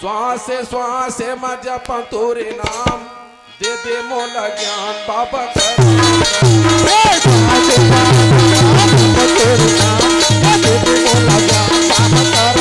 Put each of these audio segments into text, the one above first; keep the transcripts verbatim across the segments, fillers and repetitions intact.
श्वास श्वास मा जपंव तोरे नाम, दे दे मोला ज्ञान बाबा कर। श्वास श्वास मा जपंव तोरे नाम, दे दे मोला ज्ञान बाबा कर।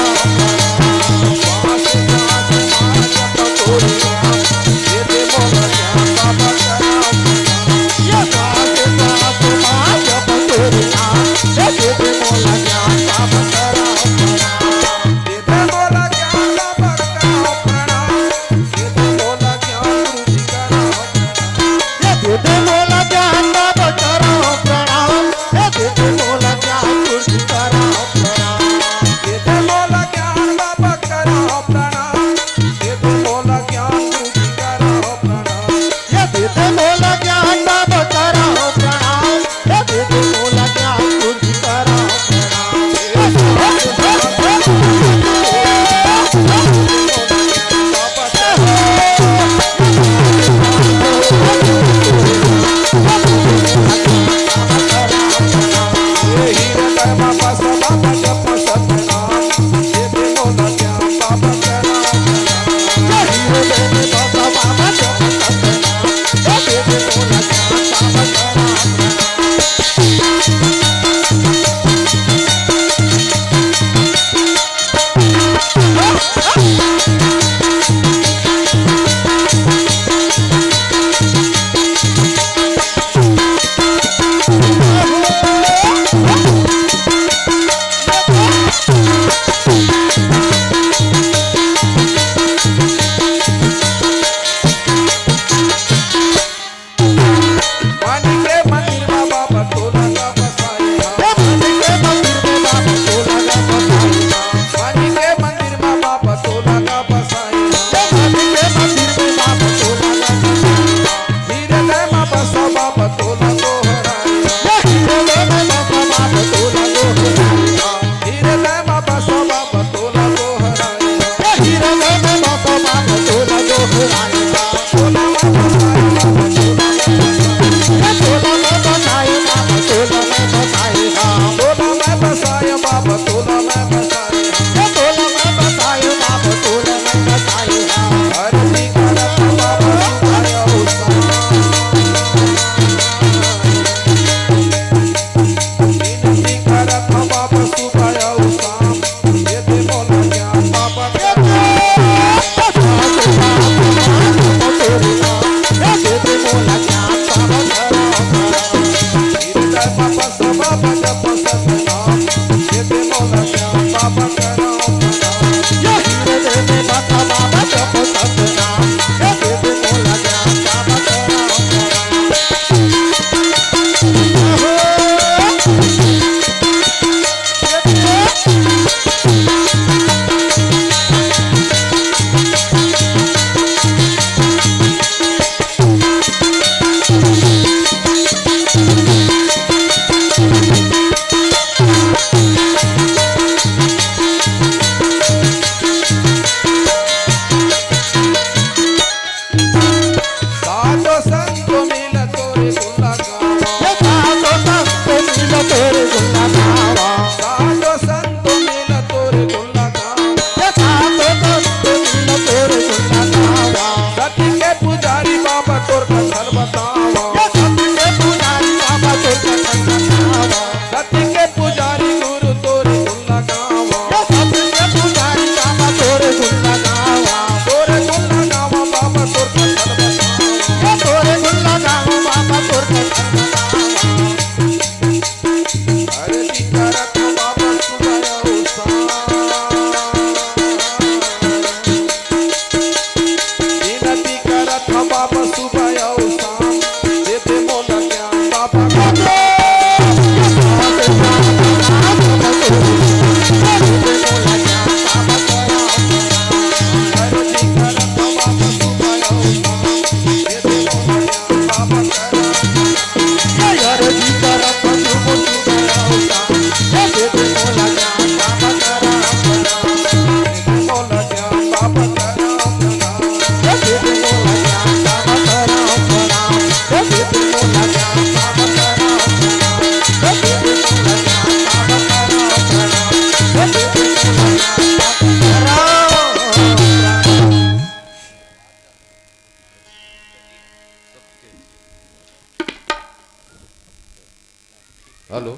हेलो।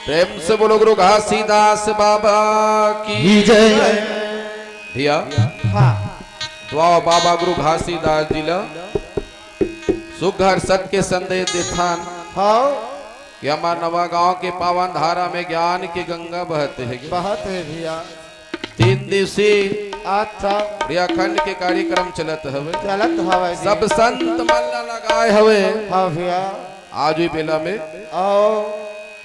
प्रेम से बोलो गुरु घासीदास बाबा की की जय। भैया, हाँ। दुआ बाबा गुरु घासीदास जी ला सुघर सत के संदेश देथन। हाँ। कि हमर नवा गांव के पावन धारा में ज्ञान के गंगा बहत हे। बहत हे भैया। तीन दिवसीय अच्छा। बढ़िया अखंड के कार्यक्रम चलत हवे। चलत हवे जी। सब संत मन ला लगाए हवे। हाँ भैया। आज भी बेला में आओ।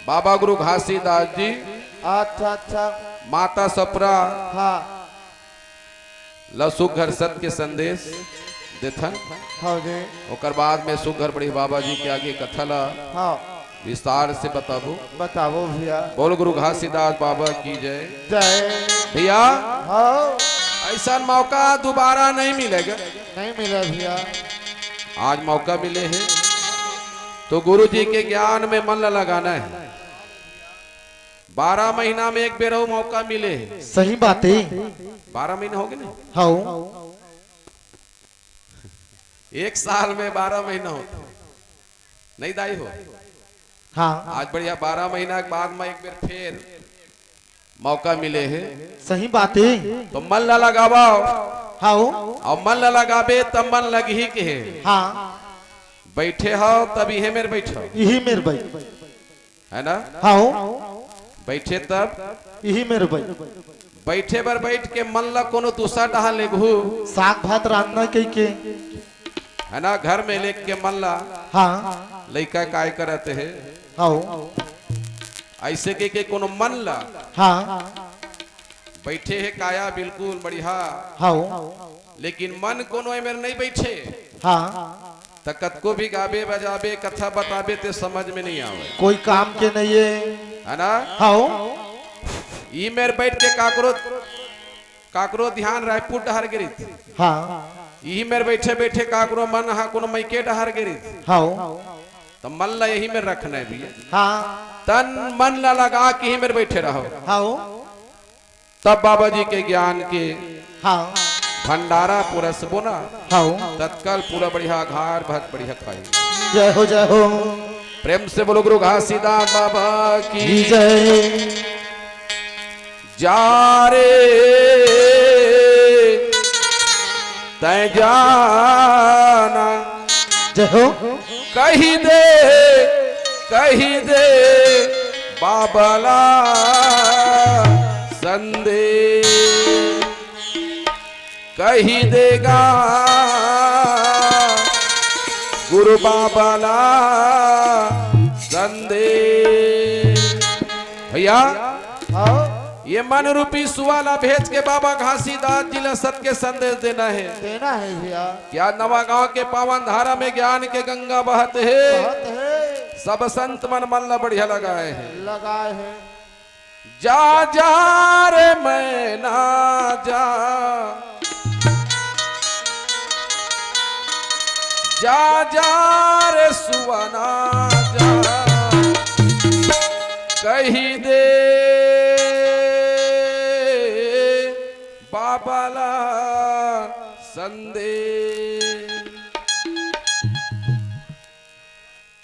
बाबा गुरु घासीदास जी अच्छा, अच्छा। माता सपरा हाँ। ल सुघर सत के संदेश देथन। हाँ जी। ओकर बाद में सुघर बड़े बाबा जी के आगे कथा ला हाँ। विस्तार से बताबो। बताबो भैया। बोल गुरु घासीदास बाबा की जय। जय। भैया, हाँ। ऐसा मौका दोबारा नहीं मिलेगा। नहीं मिले भैया। आज मौका मिले हे, तो गुरु जी के ज्ञान में मन ला लगाना हे। बारह महीना में एक बेर अउ मौका मिले हे। सही बात हे। बारह महीना हो गे ना? हाँ। एक साल में बारह महीना होथे। नहीं दाई हो? हाँ। आज बढ़िया बारह महीना के बाद में एक बेर फेर मौका मिले हे। सही बात हे। तो मन ला लगावा। हाँ। अउ मन ला लगाबे तब मन लगही के हे। हाँ। बैठे हव तब इही मेर बैठव। इही मेर बैठ। है ना? हाँ। बैठे तब इही मेर बैठ। बैठे बर बैठ के मन ला कोनो दूसर डहार लेगहू। साग भात रांधना कहिके। है ना? घर में लेके मन ला। हाँ। लइका काय करत हे? हाँ। ऐसे कहिके कोनो मन ला। हाँ। बैठे हे काया बिल्कुल बढ़िया। हाँ। लेकिन मन कोनो एमेर नहीं बैठे। हाँ। त कतको भी गाबे बजाबे, कथा बताबे, ते समझ में नहीं आवे। कोई काम के नहीं हे। है ना? हाँ। ई मेर बैठ के काकरो, काकरो ध्यान रायपुर डहर गे रहिथे। हाँ। इही मेर बैठे बैठे काकरो मन हा कोनो मइके डहर गे रहिथे। हाँ। त मन ला यही मेर रखना हे भैया। हाँ। तन मन ला लगा के इही मेर बैठे रहो। हाँ। तब बाबा जी के ज्ञान के हाँ। भंडारा पुरसबो ना। हाँ। तत्काल पूरा बढ़िया घर भर बढ़िया खाई। जय हो, जय हो। प्रेम से बोलो गुरु घासीदास बाबा की की जय। जा रे तैं जाना। जय हो। कहि दे, कहि दे बाबा ला संदेश। कहि दे गा गुरु बाबा ला संदेश। भैया, हाँ। ये मन रूपी सुआ ला भेज के बाबा घासीदास जी ला सत के संदेश देना हे। देना हे भैया। क्या नवा गांव के पावन धारा में ज्ञान के गंगा बहत हे। बहत हे। सब संत मन मन ला बढ़िया लगाए हे। लगाए हे। जा जा रे मैना जा, जा जा रे सुअना जा, कहि दे बाबा ला संदेश।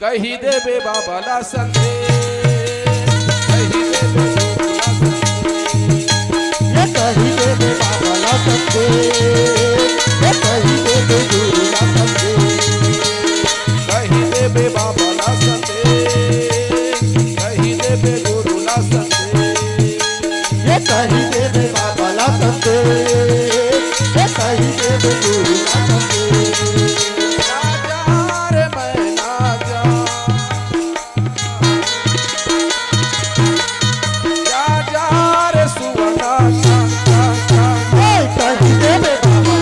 कहि देबे बाबा ला संदेश, कहि देबे गुरु ला संदेश। ये कहि देबे बाबा ला संदेश, ये कहि देबे गुरु ला संदेश। कहि देबे बाबा ला संदेश, कहि देबे गुरु ला संदेश। ये कहि देबे बाबा ला संदेश, ये कहि देबे गुरु ला संदेश। जा जा रे मैना जा, जा जा रे सुअना जा, जा, जा। ए, कहि देबे बाबा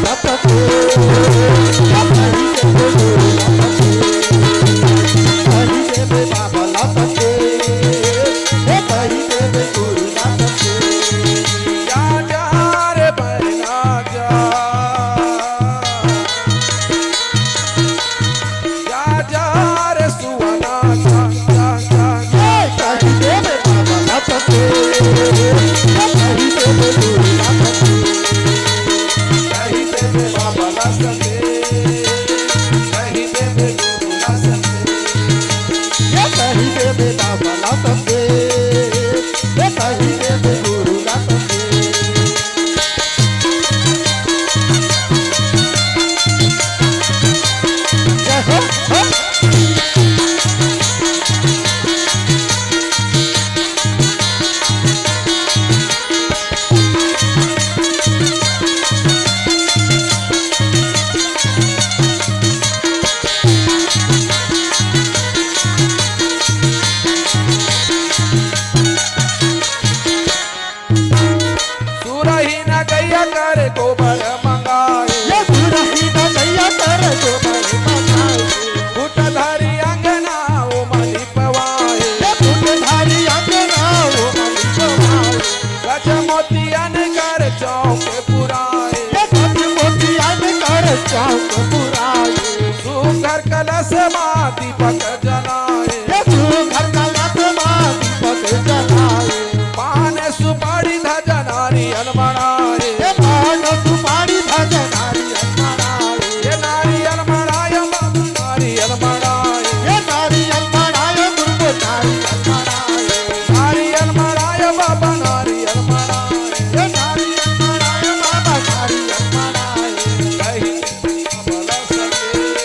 कलश मा दीपक जलाए। ये सुघर कलश मा दीपक जलाए। पान सुपारी धजा नारियल मढ़ाए। ये पान सुपारी धजा नारियल मढ़ाए। ये नारियल मढ़ाए बाबा, नारियल मढ़ाए। ये नारियल मढ़ाए गुरुदेव, नारियल मढ़ाए। नारियल मढ़ाए बाबा, नारियल मढ़ाए। ये नारियल मढ़ाए बाबा, नारियल मढ़ाए। कही देबे बाबा ला संदेश,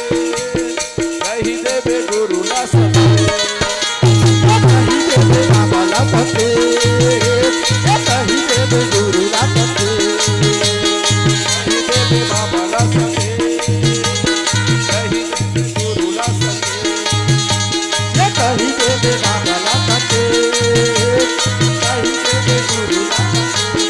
कही देबे गुरु ला संदेश। कही देबे बाबा ला संदेश, कही देबे गुरु ला संदेश। कही देबे बाबा ला संदेश, कही देबे गुरु ला संदेश। ये कही देबे बाबा ला संदेश, कही देबे गुरु ला संदेश।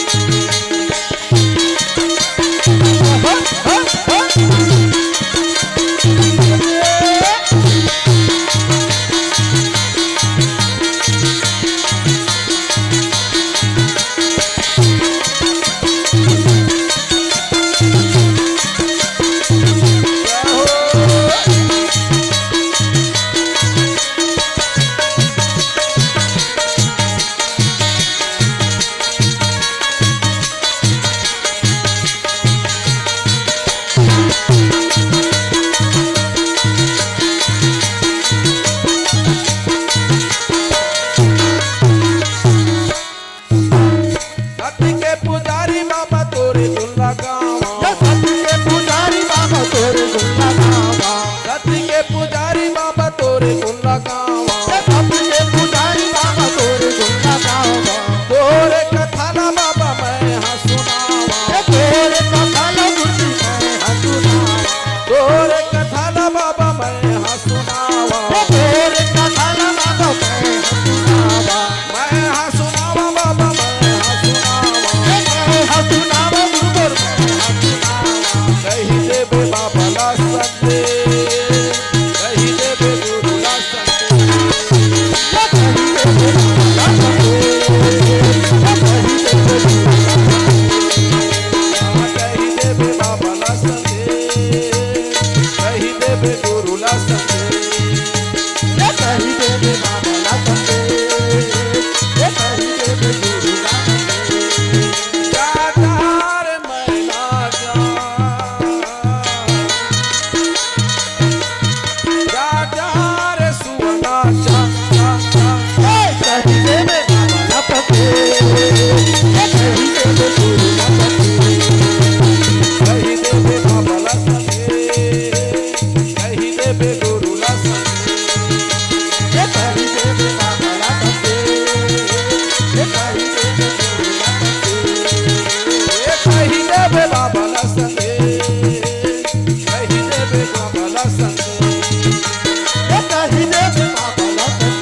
सत्य के पुजारी बाबा तोरे गुण लगावा। ये सत्य के पुजारी बाबा तोरे गुण लगावा। सत्य के पुजारी बाबा तोरे गुण लगावा। ये सत्य के पुजारी बाबा तोरे गुण लगावा। तोरे कथा ला बाबा मैं हा सुनावा। ये तोरे कथा ला गुरुजी मैं हा सुनावा। तोरे कथा ला बाबा मैं हा सुनावा। ये तोरे कथा ला बाबा मैं हा सुनावा। मैं हा सुनावा बाबा, मैं हा सुनावा। मैं हा सुनावा गुरुदेव, मैं हा सुनावा। कही देबे बाबा ला संदेश, कही देबे गुरु ला संदेश। कही देबे बाबा ला संदेश, कही देबे गुरु ला संदेश। कही देबे बाबा ला संदेश, कही देबे गुरु ला संदेश। ये कही देबे बाबा ला संदेश, ये कही देबे गुरु ला संदेश। दादा रे मैना जा, दादा रे सुवना जा, जा, जा। ये कही देबे बाबा ला संदेश, ये कही देबे गुरु ला संदेश। कही देबे बाबा ला संदेश। कही देबे गुरु ला संदेश। ये कही देबे बाबा ला संदेश। ये कही देबे गुरु ला संदेश। ये कही देबे बाबा ला संदेश। कही देबे बाबा ला संदेश। ये कही देबे बाबा ला संदेश।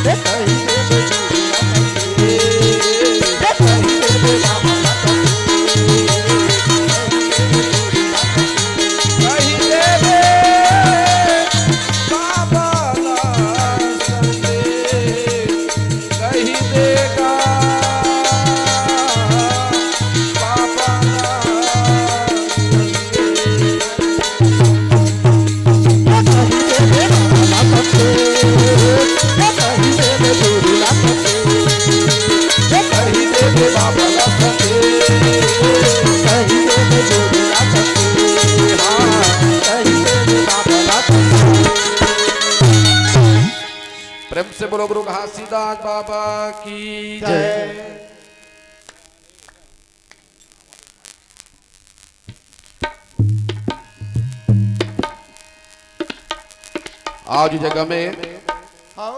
ये कही देबे गुरु ला संदेश। ये कही देबे बाबा ला संदेश। कही देबे बाबा ला संदेश, कही देबे बाबा ला संदेश। कही देबे बाबा ला संदेश, कही देबे गुरु ला संदेश। कही देबे बाबा ला संदेश, कही देबे गुरु ला संदेश। हाँ, कही देबे बाबा ला संदेश। प्रेम से बोलो गुरु घासीदास बाबा की जय। जय। आज जगह में हाँ।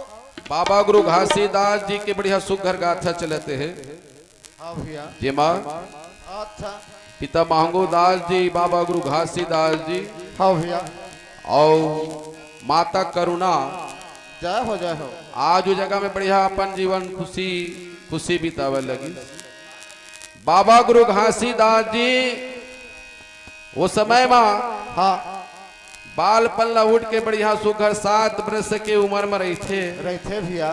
बाबा गुरु घासीदास जी के बढ़िया सुघर गाथा चलत हे। हाँ भैया। जेमा अच्छा। पिता महंगू दास जी, बाबा गुरु घासीदास जी हाँ भैया। और माता करुणा जय हो, जय हो। आज वो जगह में बढ़िया अपन जीवन खुशी, खुशी बितावे लगी। बाबा गुरु घासीदास जी वो समय मा हाँ। बालपन ला उठ के बढ़िया सुघर सात बरस के उमर में रहिथे। रहिथे भैया।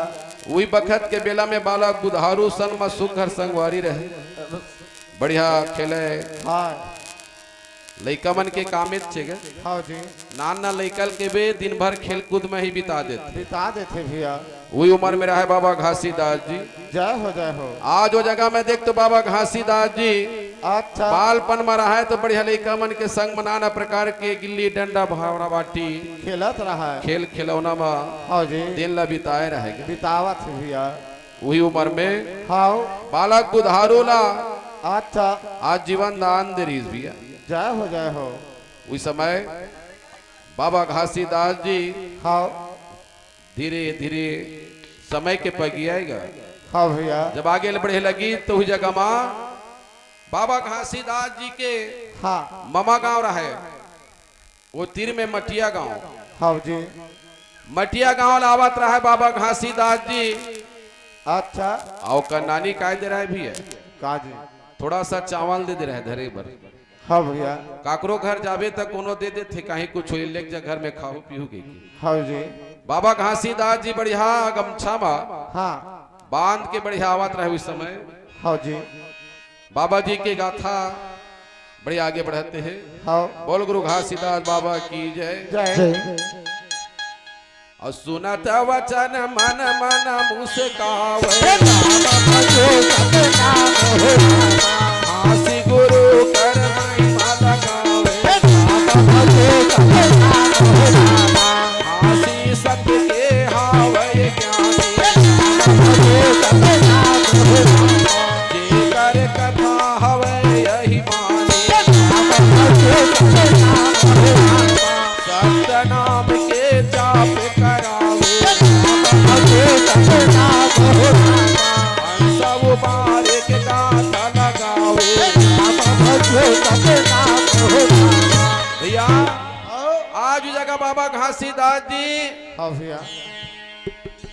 उही बखत के बेला में बालक बुधारू सन मा सुघर संगवारी रहे। बढ़िया खेले। हाँ। लइका मन के कामेच छे गे। हाँ जी। नान नान लइका ल के बे दिन भर खेलकूद में ही बिता देथे। बिता देथे भैया। उही उमर में रहे बाबा घासीदास जी। जय हो, जय हो। आज वो जगह में देख तो बाबा घासीदास जी अच्छा। बालपन में रहे तो बढ़िया लइका मन के संग में नाना प्रकार के गिल्ली डंडा भावना बाटी खेलत रहे। खेल खिलौना में हाँ जी। दिन ला बिताए रहे गे। बितावत हे भैया। उही उमर में हाँ। बालक बुधारू ला अच्छा। आज जीवन दान दे रहिस भैया। जय हो, जय हो। उही समय बाबा घासीदास जी हाँ। धीरे धीरे समय के पगिया गा। हाँ भैया। जब आगे बढ़े लगिस तो उही जगह मा बाबा घासीदास जी के हाँ। ममा गांव रहे, वो तीर में मटिया गांव। हाँ जी। मटिया गांव ला आवत रहे बाबा घासीदास जी। अच्छा। अउ ओकर नानी काय दे रहे भैया? का जी? थोड़ा सा चावल दे दे रहे धरे बर। हाँ भैया। काकरो घर जाबे त कोनो दे देथे, काहे कुछ होई, लेके जा घर में खाहू पीहू के। हाँ जी। बाबा घासीदास जी बढ़िया गमछा मा हाँ। बांध के बढ़िया आवत रहे उही समय। हाँ जी। बाबा जी के गाथा बढ़िया आगे बढ़ाते हैं। हाँ। बोल गुरु घासीदास बाबा की जय। जय। जय। अउ सुनत वचन मन मन मुस्कावे। हे नाम भजो सत नाम हो रामा। घासी गुरु कर महिमा लगावे। हे नाम भजो सत नाम हो रामा। घासी सत के हावय ज्ञानी। हे नाम भजो सत नाम हो रामा। जेकर कथा हवय यही मानी। हे नाम भजो सत नाम हो रामा। सत्य नाम के जाप करावे। नाम भजो सत नाम हो रामा। हंस उबारे के गाथा लगावे। नाम भजो सत नाम हो रामा। भैया, आज जगह बाबा घासीदास जी हाँ भैया।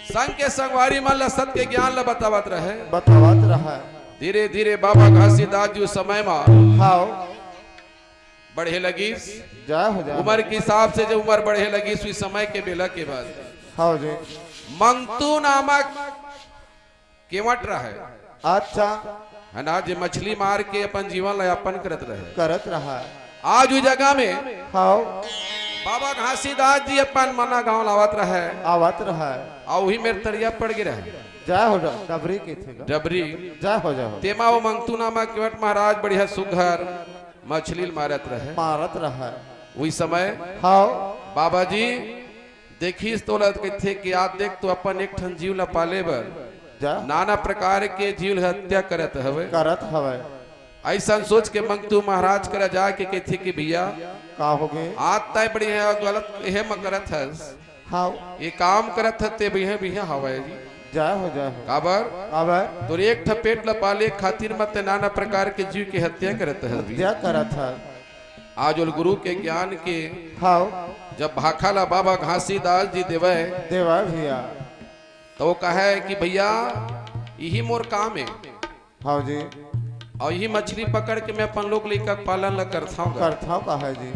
संग के संगवारी मन ला सत के ज्ञान ला बतावत रहे। बतावत रहे। धीरे धीरे बाबा घासीदास जी उही समय मा हाँ। बढ़े लगिस। जय हो, जय हो। उमर के हिसाब से जब उमर बढ़े लगिस, उही समय के बेला के बात। हाँ जी। मंगतू नामक केवट रहे। अच्छा। है ना, जे मछली मार के अपन जीवन ला यापन करत रहे। करत रहा। आज उही जगह में हाँ। बाबा घासीदास जी अपन ममा गांव ला आवत रहे। आवत रहा। अउ उही मेर तरिया पड़ गे रहे। जय हो, डबरी के थे गा। डबरी। जय हो, जय हो। तेमा वो मंगतू नामक केवट महाराज बढ़िया सुघर मछली ल मारत रहे। मारत रहा। उही समय हाँ। बाबा जी देखिस तोला कहिथे कि आज देख तो अपन एक ठन जीव ला पाले बर जा। नाना प्रकार के जीव ल हत्या करत हवे। करत हवे। अइसन सोच के मंगतू महाराज करा जाके कहिथे कि भैया का हो गे? आज तय बढ़िया गलत एहे म करत हस। हाँ। ये काम करत हस ते बिहे बिहे हवय जी। जय हो, जय हो। काबर? काबर? तोर एक ठ पेट ल पाले खातिर म ते नाना प्रकार के जीव के हत्या करत हस जी। हत्या करत हस। आज ओल गुरु के ज्ञान के हाँ। जब भाखा ला बाबा घासीदास जी देवय, देवय भैया। त वो कहय कि भैया, इही मोर काम हे। हाँ जी। अउ इही मछली पकड़ के मैं अपन लोग लइका के पालन ला करथव गा। करथव का है जी।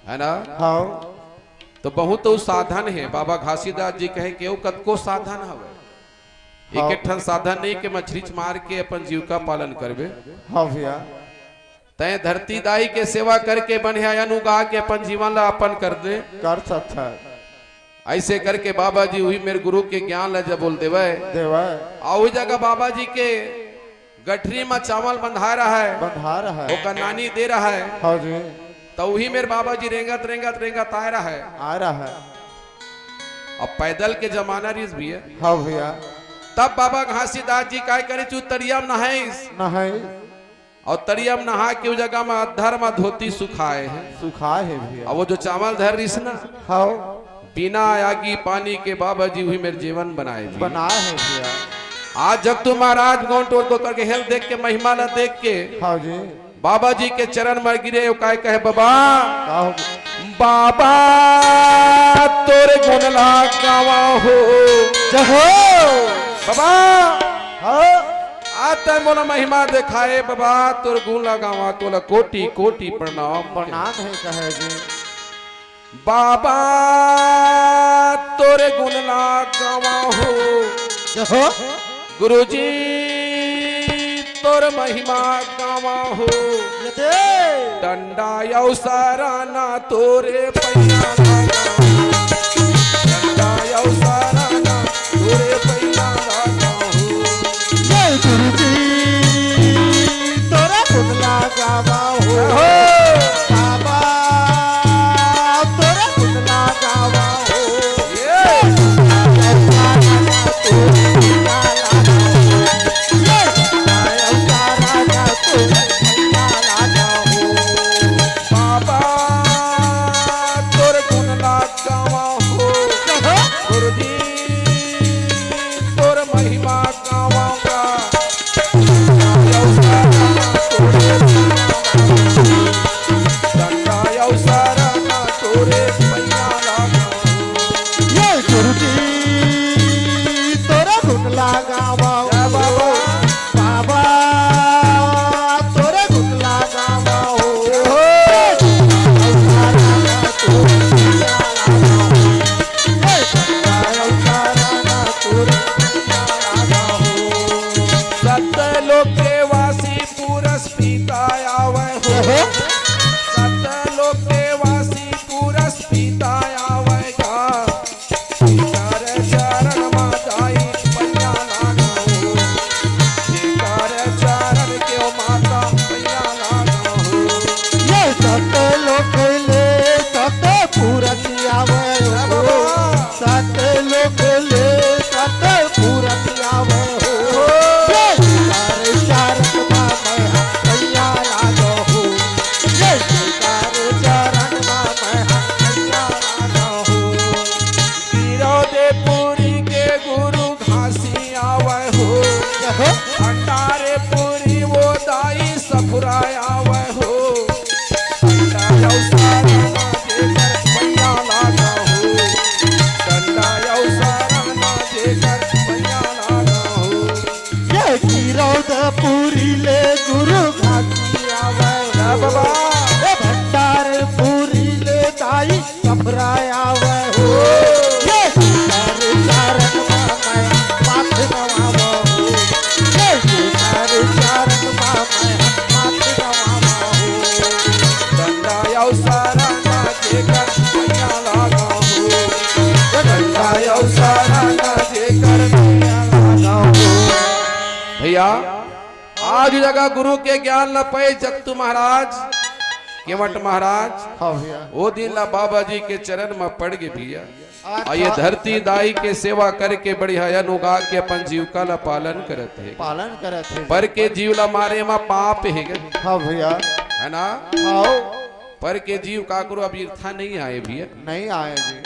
है ना? हाँ। त बहुत अउ साधन हे। बाबा घासीदास जी कहे कि अउ कतको साधन हवय। हाँ। एक एक ठन साधन नहीं के मछली च मार के अपन जीविका पालन करबे। हाँ भैया। तैं धरती दाई के सेवा करके बढ़िया अन्न उगा के अपन जीवन ला अपन कर दे। कर सकत है। अइसे करके बाबा जी उही मेर गुरु के ज्ञान ला जब बोल देवय। देवय। अउ उही जगह बाबा जी के गठरी म चावल बंधा रहय। बंधा रहय। ओकर नानी दे रहय। हाँ जी। त उही मेर बाबा जी रेंगत, रेंगत, रेंगत आय रहय। आय रहय। अब पैदल के जमाना रिहिस भैया। हाँ भैया। तब बाबा घासीदास जी काय करे, चू तरिया म नहाइस। नहाइस। अउ तरिया म नहा के ओ जगह म अधर म धोती सुखाए हे। सुखाए हे भैया। अउ वो जो चावल धर रिहिस ना, हाँ। बिना आगी पानी के बाबा जी उही मेर जीवन बनाए भैया। बनाए हे भैया। आज जगतू महाराज गौंट ओर को करके हेल देख के, महिमा ला देख के, हाँ जी। बाबा जी के चरण म गिरे, ओ काय कहे, बाबा, का हो? बाबा तोर गुण ला गावा हो। जय हो। बाबा, हाँ। आज तैं मोला महिमा देखाए बाबा, तोर गुण ला गावा, तोला कोटि कोटि प्रणाम। प्रणाम हे कहे जी। बाबा तोर गुण ला गावा हो। जय हो। गुरुजी तो तोर महिमा गावा हो। ये दे। डंडा अउ सरना तोरे पैया लागा हो। डंडा अउ सरना तोरे पैया लागा हो। जय गुरु जी, तोरे गुण लगावा हो। हो। बाबा, तोरे गुण लगावा हो। ये। बाबा, तोर गुण ला गावा हो। गुरुजी, तोर महिमा गावा का। ये गुरुजी, तोर गुण ला गावा। जय बाबा। बाबा, तोरे गुण लगावा हो। सत लोक के वासी पुरस पिता आवे हो। सत लोक के वासी पुरस पिता आवे का। जेकर चरण मा जाई पैया लागा हो, जेकर चरण के माता पैया लागा हो। ये सत लोक ले सत पुरख आवे हो, सत लोक ले सत पुरख आवे हो। ये जेकर चरण मा मैं पैया लागा हो, ये जेकर चरण मा मैं पैया लागा हो। गिरौदेपुरी के गुरु घासी आवे हो। देखो। भंडारेपुरी वो दाई सफुरा आवे हो। डंडा अउ सरना जेकर पैया लागा हो। डंडा अउ सरना जेकर पैया लागा हो। ये गिरौदपुरी ले गुरु घासी आवे हो। बाबा। ए भंडारपुरी ले दाई सफुरा आवे हो। ये तारे चरण मा मैं माथ नवावा हो। ये तारे चरण मा मैं माथ नवावा हो। डंडा अउ सरना जेकर पैया लागा हो। डंडा अउ सरना जेकर पैया लागा हो। भैया, आज जगह गुरु के ज्ञान ल पाए जगतू महाराज, केवट महाराज, हाँ भैया। वो दिन ला बाबा जी के चरण म पड़ गे भैया। अच्छा। अउ ये धरती दाई के सेवा करके बढ़िया अन्न उगा के अपन जीविका ला पालन करत हे। पालन करत हे। पर के जीव ला मारे म पाप हे गे। हाँ भैया। है ना? हाँ। पर के जीव काकरो अब इरथा नहीं आए भैया। नहीं आए जी।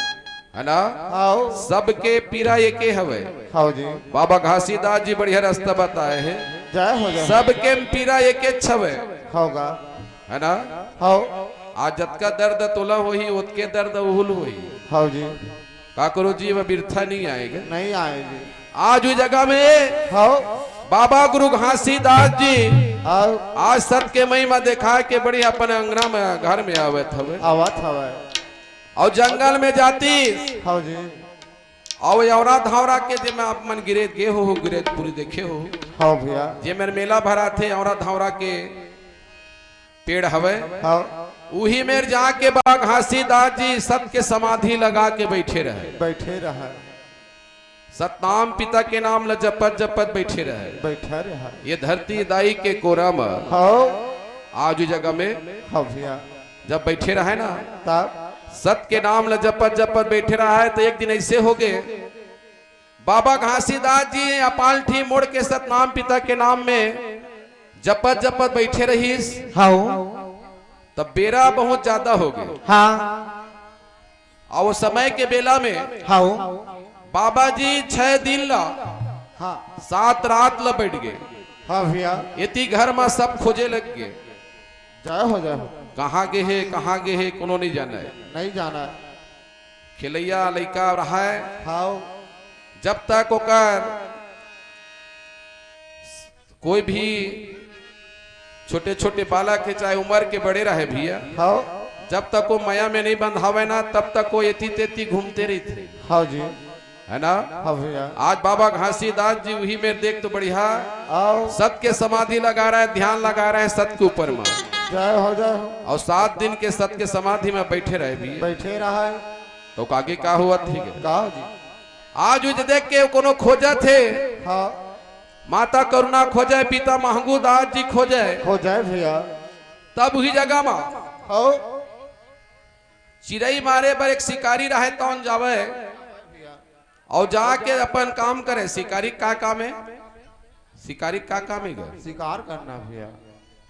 है ना? हाँ। सबके पीरा एके हवे। हाँ जी। बाबा घासीदास जी बढ़िया रास्ता बताए हे। जय हो, जय हो। सबके पीरा एके हवे। होगा। है ना? हाँ। आज जतका दर्द तोला होही, ओतके दर्द उहू ल होही। हाँ जी। काकरो जीव अब इरथा नहीं आए गे। नहीं आए जी। आज उही जगह में हाँ। बाबा गुरु घासीदास जी हाँ। आज सत के महिमा देखा के बढ़िया अपन अंगना में, घर में आवत हवे। आवत हवे। अउ जंगल में जातिस। हाँ जी। अउ औरा धावरा के, जेमे आप मन गिरेत गे हो, गिरेत पुरी देखे हो। हाँ भैया। जेमेर मेला भराथे औरा धावरा के पेड़ हवे। हाँ। उही मेर जाके बाबा घासीदास जी सत के समाधि लगा के बैठे रहे। बैठे रहे। सतनाम पिता के नाम ल जपत जपत बैठे रहे। बैठे रहे। ये धरती दाई के कोरा म हाँ। आज उही जगह में हाँ भैया। जब बैठे रहे ना, तब? सत के नाम ल जपत जपत बैठे रहे, तो एक दिन ऐसे हो गे, बाबा घासीदास जी अपालठी मोड़ के सतनाम पिता के नाम में जपत जपत बैठे रहिस। हाँ। तब बेरा बहुत ज्यादा हो गे। हाँ। अउ वो समय के बेला में हाँ। बाबा जी छह दिन ला हाँ। सात रात ला बैठ गे। हाँ भैया। एती घर मा सब खोजे लग गे। जय हो, जय हो। कहाँ गे हे, कहाँ गे हे, कोनो नहीं जाने। नहीं जाने। खेलैया लइका रहय। हाँ। जब तक ओकर कोई भी छोटे-छोटे बालक हे, चाहे उमर के बड़े रहे भैया, हाँ। जब तक वो मया में नहीं बंधावे ना, तब तक वो एती तेती घूमते रहिथे। हाँ जी। है ना? हाँ भैया। आज बाबा घासीदास जी उही मेर देख तो बढ़िया आओ। सत के समाधि लगा रहे हैं, ध्यान लगा रहे हैं सत के ऊपर में। जय हो, जय हो। और सात दिन के सत के समाधि में बैठे रहे भी। बैठे रहा है। तो आगे का हुआ थी? का हो जी? आज उज देख के कोनो खोजत हे। हाँ। माता करुणा खोजे, पिता महंगू दास जी खोजे। खोजे भैया। तब उही जगह में हो। चिरई मारे बर एक शिकारी रहे, तौन जावे और जाके अपन काम करे। शिकारी का काम है? शिकारी का काम है गे? शिकार करना भैया।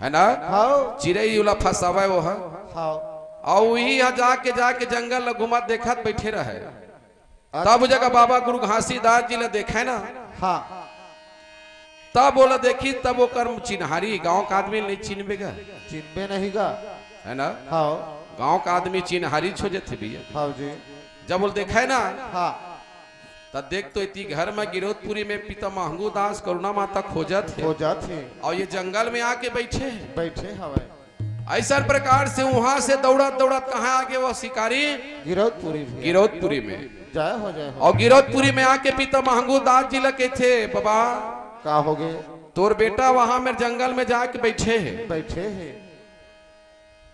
है ना? हाँ। चिरई उला फंसावे वो है। हाँ। और वही यहाँ जाके, जाके जंगल ल घूमत देखत बैठे रहे। अच्छा। तब जगह बाबा गुरु घासीदास जी ल देखे ना। हाँ। तब ओला देखी, तब ओकर चिन्हारी, गांव का आदमी नहीं चिन्हबे गा। चिन्हबे नहीं गा। है ना? हाँ। गांव का आदमी चिन्हारी हो जथे भैया। हाँ जी। जब ओला देखे ना, हाँ। तब देख तो इति घर में गिरौदपुरी में पिता महंगू दास करुणा माता खोजत हे। खोजत हे। और ये जंगल में आके बैठे हे। बैठे हवे। ऐसा प्रकार से वहां से दौड़त दौड़त कहाँ आगे वो शिकारी? गिरौदपुरी भैया। गिरौदपुरी में। जय हो, जय हो। और गिरौदपुरी में आके पिता महंगू दास जी ल कथे, "बाबा, का हो गे? तोर बेटा वहां मेर जंगल में जाके बैठे हे।" बैठे हे।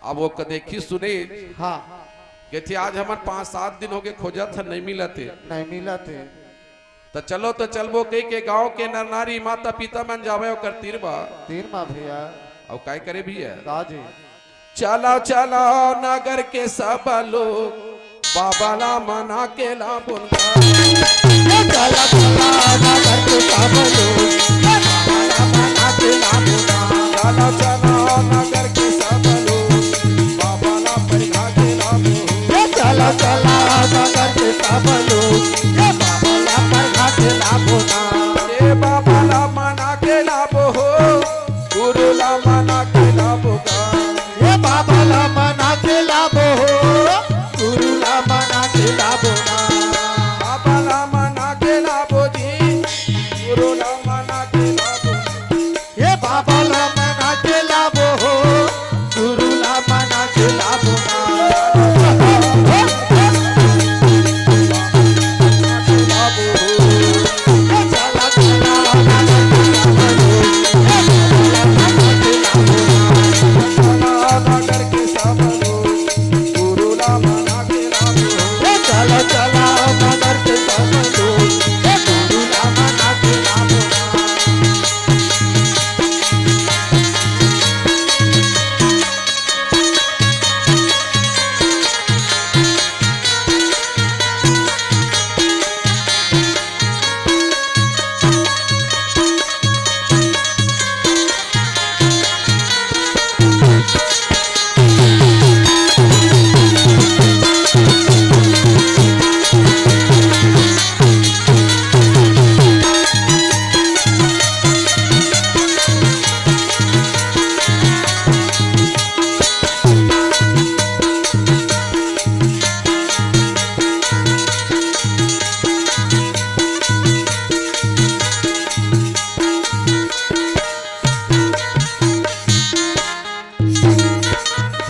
अब वो क-, देखी सुने। हाँ। कथे, "आज हमन पांच सात दिन हो गे खोजत हे, नहीं मिलत हे।" नहीं मिलत हे। त चलो, त चलबो कहि के गांव के नर नारी माता पिता मन जावे ओकर तीर बा। तीर मा भैया। अउ काय करे भैया? का जी? चलो, चलो नगर के सब लोग, बाबा ला मना के लाबो ना। ये चलो, चलो नगर के सब लोग, ये बाबा ला मना के लाबो ना। चलो, चलो नगर के सब लोग, बाबा ला परघा के लाबो। ये चलो, चलो नगर के सब लोग, ये बाबा ला परघा के लाबो ना। ये बाबा ला मना के लाबो हो, गुरु ला मना के लाबो गा। ये बाबा ला मना के लाबो हो, गुरु ला मना के लाबो ना। बाबा ला मना के लाबो जी, गुरु ला मना के लाबो। ये बाबा ला मना के लाबो हो, गुरु ला मना के लाबो ना।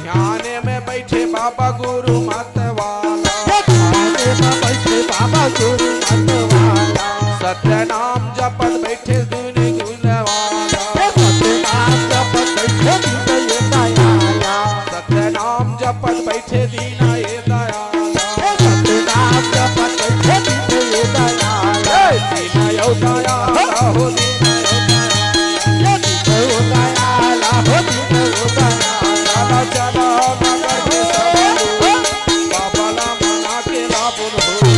ध्यान में बैठे बाबा गुरु मत वाला। ध्यान में बैठे बाबा गुरु मत वाला। सत्य नाम जपत बैठे दुनि गुण वाला। सत्य नाम जपत बैठे दुनि ये दयाला। सत्य नाम जपत बैठे दीना ये दयाला। सत्य नाम जपत बैठे दुनि ये दयाला। ए, दीना यो दयाला हो, दीना यो दयाला। ये दीना यो दयाला हो, दीना यो दयाला। चलो, चलो, नगर के सब लोग, बाबा ला मना के लाबो हो।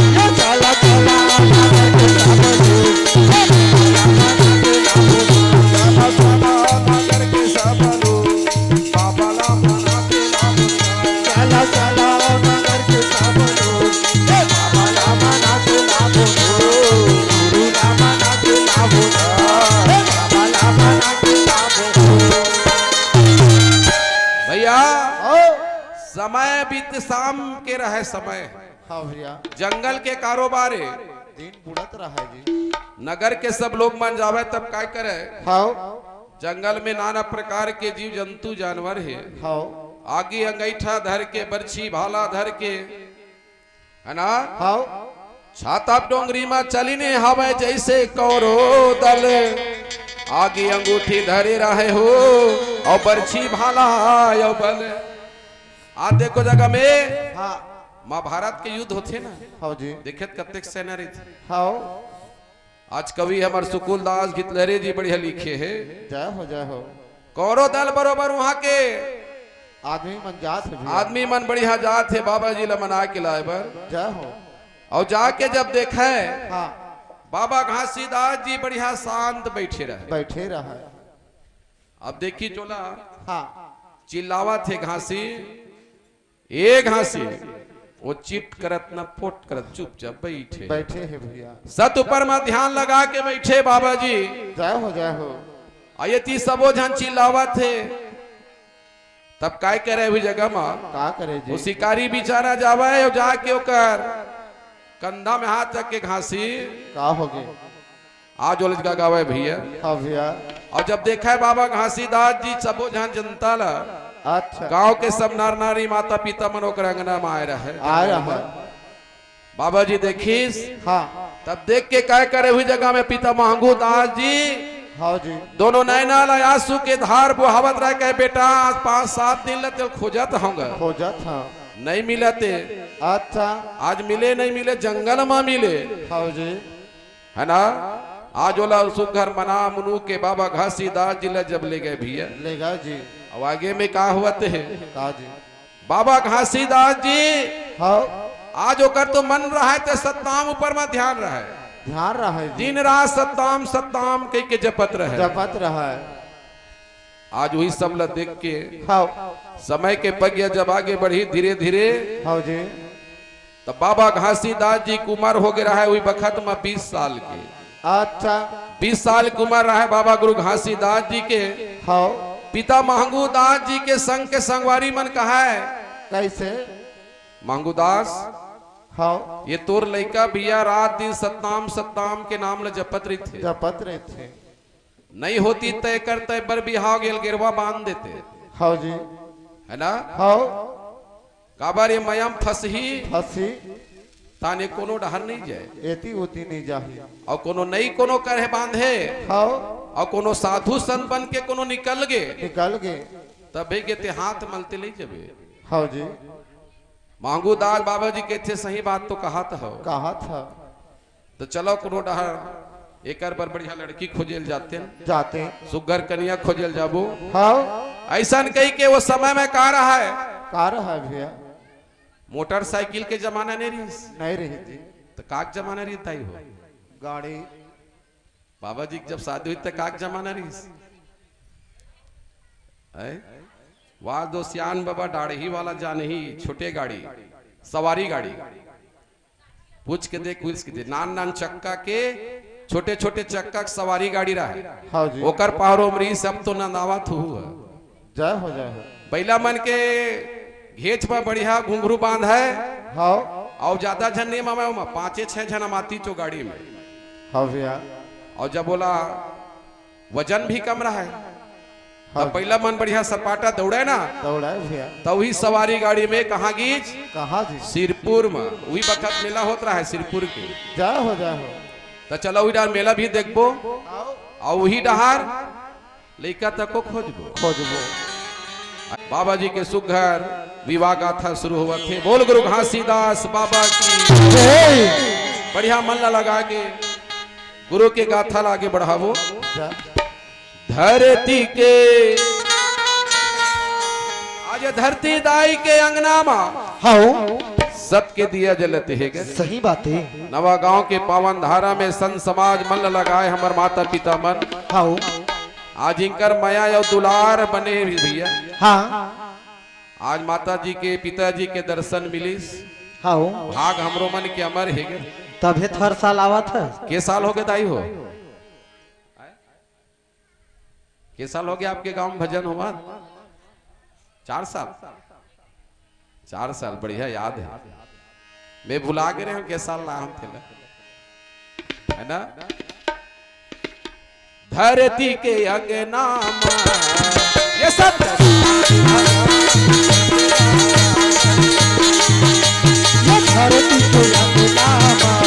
ये चला, चला, नगर के सब लोग, बाबा ला मना के लाबो हो। चला, चला, नगर के सब लोग, बाबा ला मना के लाबो हो। चला, चला, नगर के सब लोग, ए बाबा ला मना के लाबो हो। गुरु ला मना के लाबो हो। ए बाबा ला मना के लाबो हो। भैया, हाँ। समय बीत शाम के रहे समय। हाँ भैया। जंगल के कारोबार हे। दिन बुड़त रहा जी। नगर के सब लोग मन जावे तब काय करे? हाँ। जंगल में नाना प्रकार के जीव जंतु जानवर हे। हाँ। आगी अंगैठा धर के, बरछी भाला धर के, है ना? हाँ। छाता डोंगरी म चलिने हवय जइसे कौरो दल, आगी अंगूठी धरे रहे हो, अउ बरछी भाला अउ बल। आज देखो जगह में हाँ। महाभारत के युद्ध होथे ना, हाँ जी। देखे त कतेक सेना रहिथे। हाँ। आज कवि हमर सुकुल दास गितलहरे जी बढ़िया लिखे हे। जय हो, जय हो। कौरो दल बरोबर वहां के आदमी मन जात हे भैया। आदमी मन बढ़िया जात हे बाबा जी ला मना के लाए बर। जय हो। अउ जाके जब देखे हाँ। बाबा घासीदास जी बढ़िया शांत बैठे रहे। बैठे रहे। अब देखी चोला हाँ। चिल्लावत हे घासी, ए घासी, वो चिट करत न पोट करत चुपचाप बैठे। बैठे हे भैया। सत ऊपर म ध्यान लगा के बैठे बाबा जी। जय हो, जय हो। अउ ये ती सबो झन चिल्लावत हे। तब काय करे उही जगह म? का करे जी? वो शिकारी बिचारा जावे अउ जाके ओकर कंधा में हाथ रख के घासी। का होगे? आज ओला जगावे भैया। हाँ भैया। अउ जब देखे बाबा घासीदास जी सबो झन जनता ला, अच्छा। गांव के सब नर नारी माता पिता मन ओकर अंगना में आए रहे। आए रहे। बाबा जी देखिस, हाँ। तब देख के काय करे उही जगह में पिता महंगू दास जी। हाँ जी। दोनों नैना ला आंसू के धार बोहावत रहे, कहे, "बेटा, आज पाँच सात दिन ले तेल खोजत हंव गा। खोजत हंव। नहीं मिले ते। अच्छा। आज मिले नहीं मिले, जंगल म मिले।" हाँ जी। है ना? आज ओला सुघर मना मुनु के बाबा घासीदास जी ला जब ले गए भैया। ले गए जी। अब आगे में का होवत हे? का जी? बाबा घासीदास जी, हाँ। आज ओकर तो मन रहे ते सतनाम ऊपर म ध्यान रहे। ध्यान रहे जी। दिन रात सतनाम, सतनाम कह के जपत रहे। जपत रहे। आज उही सब ला देख के हाँ। समय के पगिया जब आगे बढ़ी धीरे धीरे, हाँ जी। त बाबा घासीदास जी के उमर होगे रहे उही बखत म बीस साल के। अच्छा। बीस साल के उमर रहे बाबा गुरु घासीदास जी के। हाँ। पिता महंगू दास जी के संग के संगवारी मन कहे, कैसे? महंगू दास, हाँ। ये तोर लइका भैया रात दिन सतनाम सतनाम के नाम ल जपत रहिथे। जपत रहिथे। नहीं होती तय कर तय बर बिहाव गेल गेरवा बांध देते। हाँ जी। है ना? हाँ। काबर ये मया म फंसही? फंसही। ताने कोनो डहर नहीं जाए। एती ओती नहीं जाही। अउ कोनो नहीं कोनो करे बांधे। हाँ। अउ कोनो साधु संत बन के कोनो निकल गे। निकल गे। तभे गे ते हाथ मलते नहीं जबे। हाँ जी। महंगू दास बाबा जी कहथे सही बात तो कहत हव। कहत हव। त चलो कोनो डहर एकर बर बढ़िया लड़की खोजे ल जातेन। जातेन। सुघर कनिया खोजे ल जाबो। हाँ। अइसन कहि के वो समय में का रहे? का रहे भैया? मोटरसाइकिल के जमाना नहीं रहिस। नहीं रहिस जी। त का के जमाना रहिस दाई हो? गाड़ी। बाबा जी के जब शादी होइस त का के जमाना रहिस? हैं? वाह दो सियान बाबा डाढ़ही वाला जानही छोटे गाड़ी, सवारी गाड़ी। पूछ के देख, पूछ के देख। नान नान चक्का के, छोटे छोटे चक्का के सवारी गाड़ी रहे। हाँ जी। ओकर पारो म रहिस, अब तो नंदावत हू। जय हो, जय हो। बइला मन के घेंच म बढ़िया घुंघरू बांधय। हाँ। अउ ज्यादा झन नहीं मामा ओमा, पांचे छह झन अमातिच ओ गाड़ी में। हाँ भैया। अउ जब ओला वजन भी कम रहे। हाँ। त बइला मन बढ़िया सपाटा दौड़े ना। दौड़े भैया। त उही सवारी गाड़ी में कहाँ गीच? कहाँ जी? सिरपुर में। उही बखत मेला होत रहे सिरपुर के। जय हो, जय हो। त चलो उही डहर मेला भी देखबो। आओ। अउ उही डहर लइका तको खोजबो। खोजबो। बाबा जी के सुघर विवाह गाथा शुरू होवत हे। बोल गुरु घासीदास बाबा की। जय। बढ़िया मन ला लगा के गुरु के गाथा ला आगे बढ़ाबो। जय। धरती के, आज धरती दाई के अंगना मा हव। सबके दिया जलत हे गे। सही बात हे। नवा गांव के पावन धारा में संत समाज मन ल लगाए हमर माता पिता मन। हव। आज इंकर मया अउ दुलार बने हे भैया। हाँ। आज माता जी के, पिताजी के दर्शन मिलिस। हव। भाग हमरो मन के अमर हे गे। तभे तो हर साल आवत हे। के साल होगे दाई हो? के साल होगे आपके गांव में भजन होवत? चार साल? चार साल, बढ़िया याद हे। मैं भुला गे रहेंव के साल ला हम थे ना। है ना? धरती के अंगना मा, ये सब ये धरती के अंगना मा,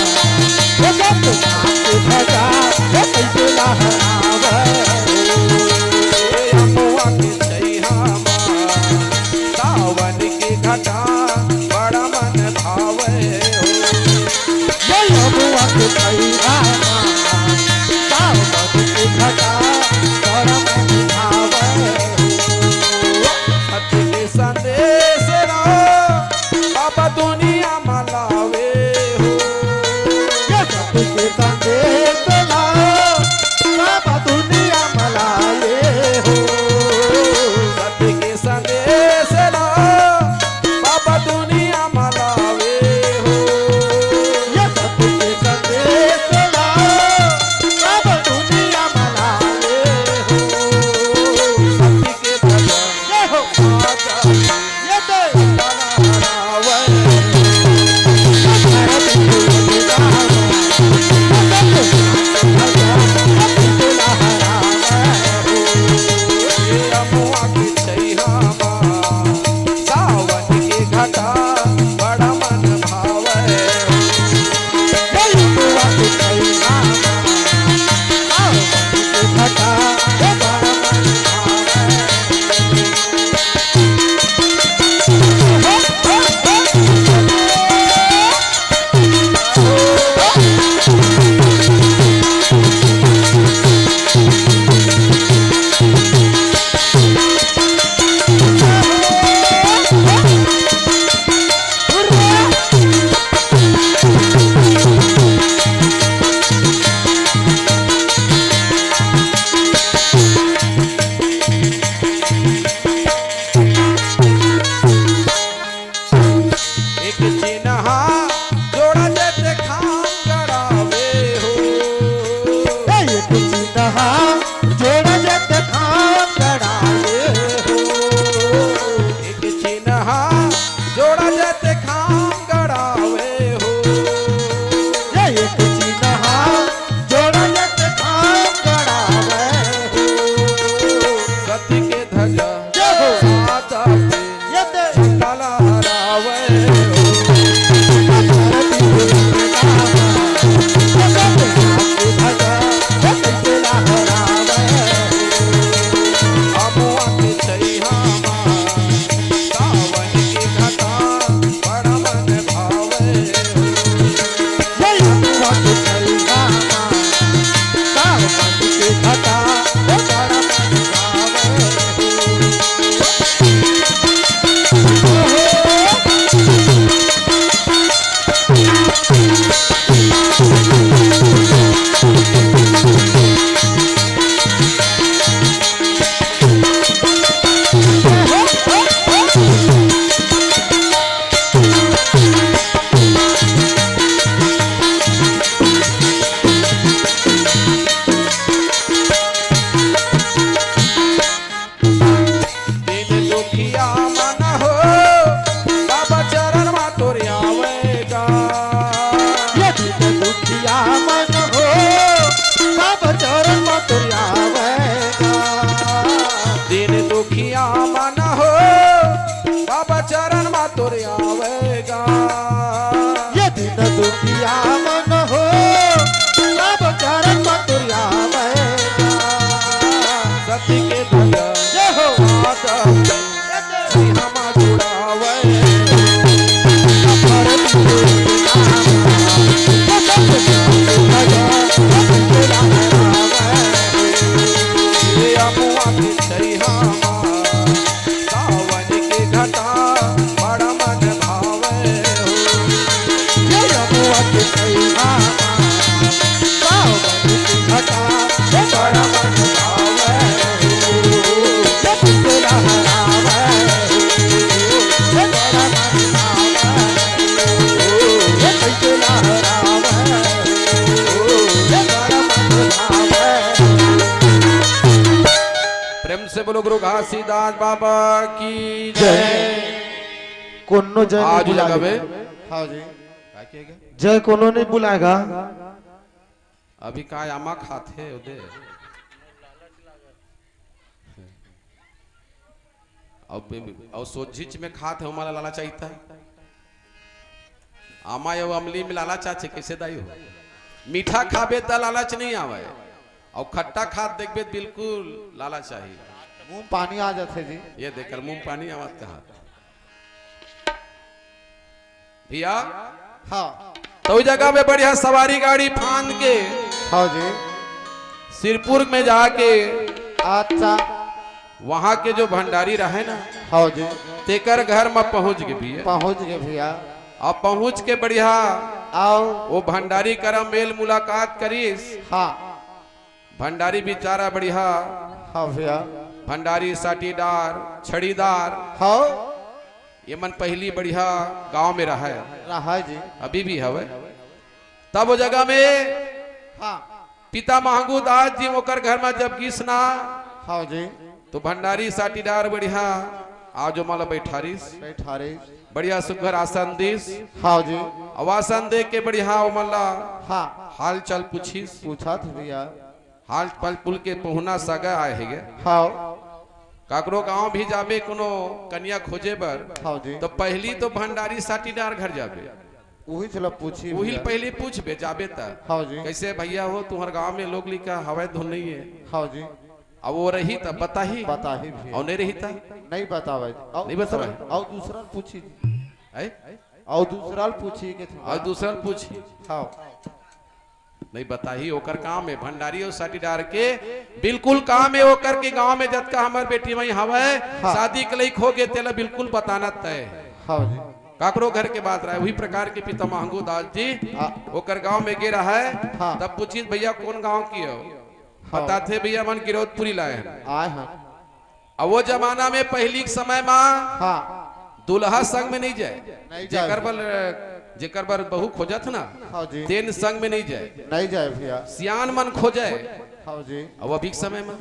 या मन हो, सब चरण पतुरिया में। सती के भजन जय हो। आदम श्री हम जुड़ावे। ये अमुआ के छई हमार। सावन के घटा बड़ा मन भावे हो। ये रमुआ के सैया, सावन के घटा बड़ा मन भावे हो। ये तुझे लहरावे हो, ये बड़ा मन भावे हो। ये तुझे लहरावे हो, ये बड़ा मन भावे। प्रेम से बोलो गुरु घासीदास बाबा की जय। कोनो जय नहीं आज बुला लगा बे। हाँ जी। का किया गया? जय कोनो नहीं बुलाएगा। अभी का आमा खात हे ओदे? अब बे-, अब सोझिच में खात हे, ओमा ला लालच आइता। आमा या अमली में लालच आथे, कैसे दाई हो? मीठा खाबे त लालच नहीं आवे, और खट्टा खात देखबे त बिल्कुल लालच आही। मुंह पानी आ जाथे जी। ये देखकर मुंह पानी आवत कहा। भैया, हाँ। तो उ जगह में बढ़िया सवारी गाड़ी फांद के हाँ जी। सिरपुर में जाके अच्छा। वहां के जो भंडारी रहे ना, हाँ जी। तेकर घर में पहुंच गए भैया। पहुंच गए भैया। अब पहुंच के बढ़िया आओ। वो भंडारी करा मेल मुलाकात करिस। हाँ। भंडारी बेचारा बढ़िया। हाँ भैया। भंडारी साटीदार, छड़ीदार। हाँ। ये मन पहली बढ़िया गांव में रहा है। रहा है जी। अभी भी हवे। तब वो जगह में हाँ। पिता महंगू दास जी ओकर घर में जब गिस ना, हाँ जी। तो भंडारी साटीदार बढ़िया आज ओमन ला बैठारिस। बैठारिस। बढ़िया सुघर आसन दिस। हाँ जी। अब आसन दे के बढ़िया ओमन ला हाँ। हाल चाल पूछिस। पूछा था भैया। हाल पल पुल के पहुना सगा आए हे गे। हाँ। काकरो गांव भी जाबे कोनो कन्या खोजे बर, हाँ जी। तो पहली तो भंडारी साटीदार घर जाबे। उही चला पूछी उही भैया। पहली पूछबे जाबे त। हाँ जी। कैसे भैया हो, तुम्हार गांव में लोग लिखा हवै धुन नहीं है। हाँ जी। अब वो रही त बताही। बताही भी। और नहीं रही त? नहीं बतावे। और नहीं बतावे। दूसरा, और दूसरा पूछी जी। है? और दूसरा पूछी के थे। और दूसरा पूछी। हाँ। नहीं बताही, ओकर काम है भंडारी और साटीदार के बिल्कुल काम है ओकर के गांव में जतका हमर बेटी माई हवै, हाँ। शादी के लइक हो गे, तेला बिल्कुल बताना तय है। हाँ जी। काकरो घर के बात रहे, वही प्रकार के पिता महंगू दास जी हाँ। ओकर गांव में गे रहे, हाँ। तब पूछिस, "भैया कौन गांव की हो?" हाँ। बताथे, "भैया मन गिरौदपुरी लाए हैं।" आए हैं। अब वो जमाना में पहली के समय मा हाँ। दूल्हा संग में नहीं जाए, नहीं जाए। जेकर बर, जेकर बर बहू खोजत ना, हाँ जी। तेन संग में नहीं जाए, नहीं जाए भैया। सियान मन खोजे। हाँ जी। अब अभी के समय मा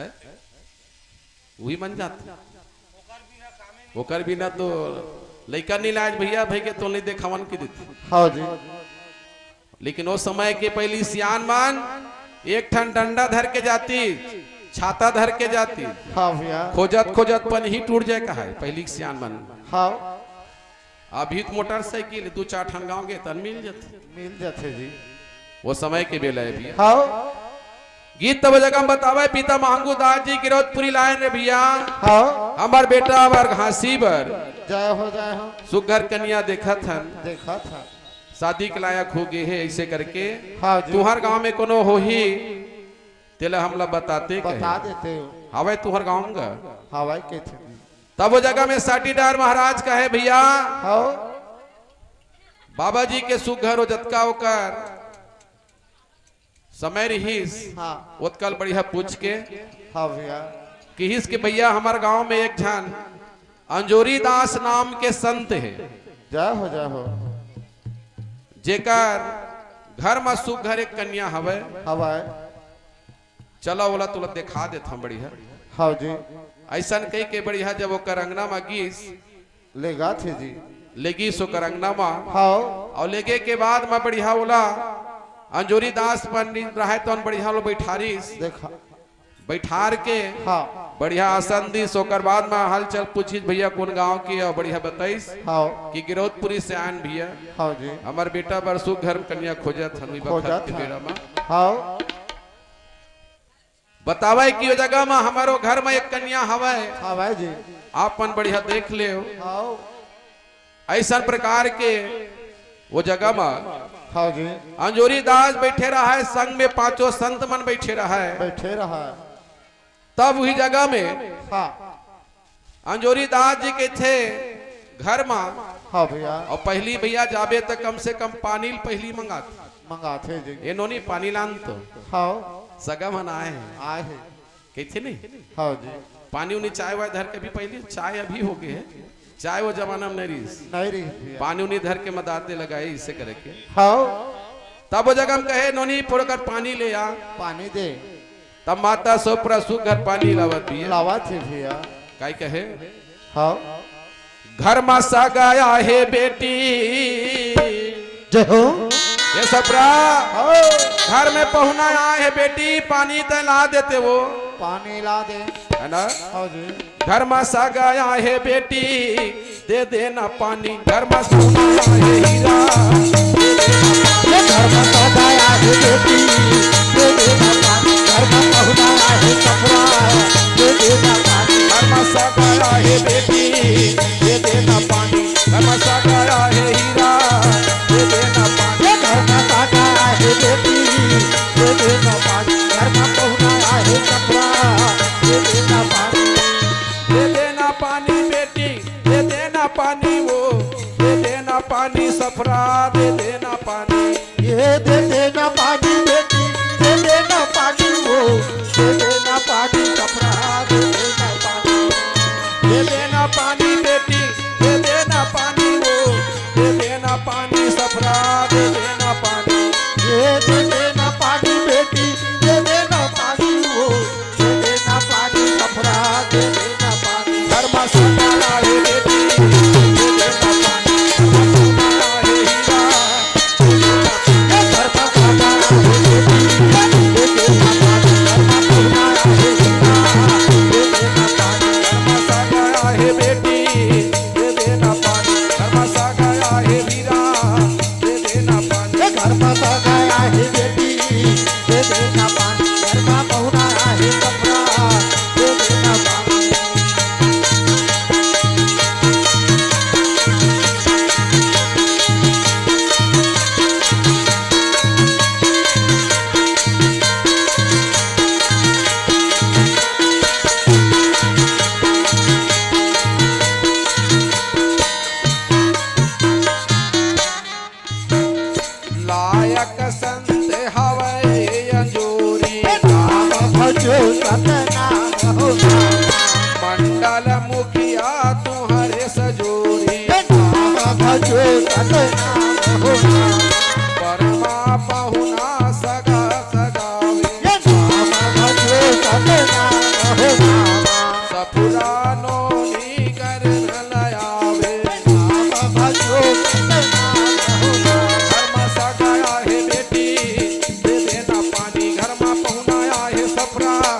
है, वही मन जात, ओकर बिना तो लइका नहीं लाज भैया, भाई के तो नहीं देखावन की देती। हाँ जी। लेकिन ओ समय के पहली सियान मन एक ठन डंडा धर के जाती, छाता धर के जाती। हाँ भैया। खोजत खोजत पनही टूट जाए कहा है पहली के सियान मन। हाँ। अभी तो मोटरसाइकिल दू चार ठन गांव गे तन मिल जाथे। मिल जाथे जी। वो समय के बेला है भैया। हाँ। गीत तब जगह बतावे, पिता महंगू दास जी गिरौदपुरी लायन रे भैया। हाँ। हमार बेटा हमार घासी बर। जय हो, जय हो। सुघर कन्या देखत हन। देखत हन। शादी के लायक हो गए है, ऐसे करके हाँ जी। तुहर गांव में कोनो होही, तेला हमला बताते कहे। बता देते हो। हवै तुहर गांव गा? हवै के थे। तब वो जगह में साटीदार महाराज कहे, "भैया, हाँ। बाबा जी के सुघर हो जतका ओकर समय रहीस, हाँ। ओतकल बढ़िया पूछ के हाँ भैया। किहिस के भैया, हमार गांव में एक झन अंजोरी दास नाम के संत है, जय हो, जय हो। जेकर घर में सुघर एक कन्या हवै। हवै। चला ओला तोला देखा देत हम बढ़िया।" हाँ जी। ऐसन कही के बढ़िया जब ओकर अंगना में गीस, लेगा थे जी। लेगी सो कर अंगना मा। हाँ। और लेगे के बाद मा बढ़िया ओला अंजोरी दास पंडित रहे तो बढ़िया ओला बैठारिस। देखा। बैठार के हाँ। बढ़िया आसन दिस, ओकर बाद म हालचाल पूछिस, "भैया कोन गांव के?" अउ बढ़िया बताइस हाव। कि गिरौदपुरी से आयन भैया। हाव जी। हमर बेटा बर सुघर कन्या खोजत हन, बखत खोजत के हन। बेरा म। हाव। बतावय कि ओ जगह म हमरो घर म एक कन्या हवय। हावय जी। आप मन बढ़िया देख लेव। हाव। अइसन प्रकार के ओ जगह म हाव जी। अंजोरी दास बइठे रहय, संग में पांचों संत मन बइठे रहय। बइठे रहय। तब उही जगह में हां। अंजोरी दास जी कहिथे घर म हां भैया। अउ पहिली भैया जाबे त कम से कम पानी ल पहिली मंगात। मंगाथे जी। ए नोनी पानी लान तो। हाव। सगा मन आए हे। आए हे। कहिथे नहीं? हाव जी। पानी उनी चाय वाय धर के भी पहिली, चाय अभी हो गे हे। चाय ओ जमाना म नहीं रहिस। नहीं रहिस भैया। पानी उनी धर के मदाते लगाए इसे करे के। हाव। तब ओ जगह म कहे, "नोनी, पोड़कर पानी ले आ।" पानी दे। तब माता सोपरा सुघर पानी लावत भैया। लावत हे भैया। काई कहे? हाव। घर म सगा आहे बेटी। जय हो। ए सपरा। हाव। घर में पहुना आए हे बेटी, पानी त ला देते वो। पानी ला दे। है ना? हाव जी। घर म सगा आहे बेटी, दे देना पानी, घर म सोना आहे हीरा। ये घर म सगा आहे बेटी, दे देना पानी, घर म पहुना आहे सपरा, दे देना पानी। घर म सगा आहे बेटी, दे देना पानी, घर म सगा आहे हीरा, दे देना पानी। ये घर म सगा आहे बेटी, दे देना पानी, घर म पहुना आहे सपरा, दे देना पानी। दे देना पानी बेटी, दे देना पानी वो, दे देना पानी सफरा, दे देना पानी। ये दे देना पानी बेटी, दे देना पानी वो, दे देना पानी सफरा, दे देना पानी। दे देना पानी बेटी, दे देना पानी वो, दे देना पानी सफरा, दे देना पानी। ये दे देना पानी बेटी, दे देना पानी वो, दे देना पानी सफरा, दे देना पानी। घर म सगा आहे बेटी, दे देना पानी। घर म सगा आहे हीरा, दे देना पानी। ये घर म सगा आहे बेटी, दे देना पानी। घर म पहुना आहे हीरा, दे देना पानी। घर म सगा आहे बेटी, दे देना पानी। घर म सगा आहे हीरा, दे देना पानी। ये घर म सगा आहे बेटी, दे देना पानी। घर म पहुना आहे सपरा, दे देना पानी। लायक संत हवय अंजोरी। नाम भजो सतनाम हो नाम। मंडल मुखिया तुम्हरे सजोरी। नाम भजो सतनाम हो नाम। परमा पहुना सगा सगावे। ये नाम भजो सतनाम हो नाम। सपुरानो नी कर न लयावे। नाम भजो सतनाम हो नाम। घर म सगा आहे बेटी, दे देना पानी। घर म पहुना आहे सपरा,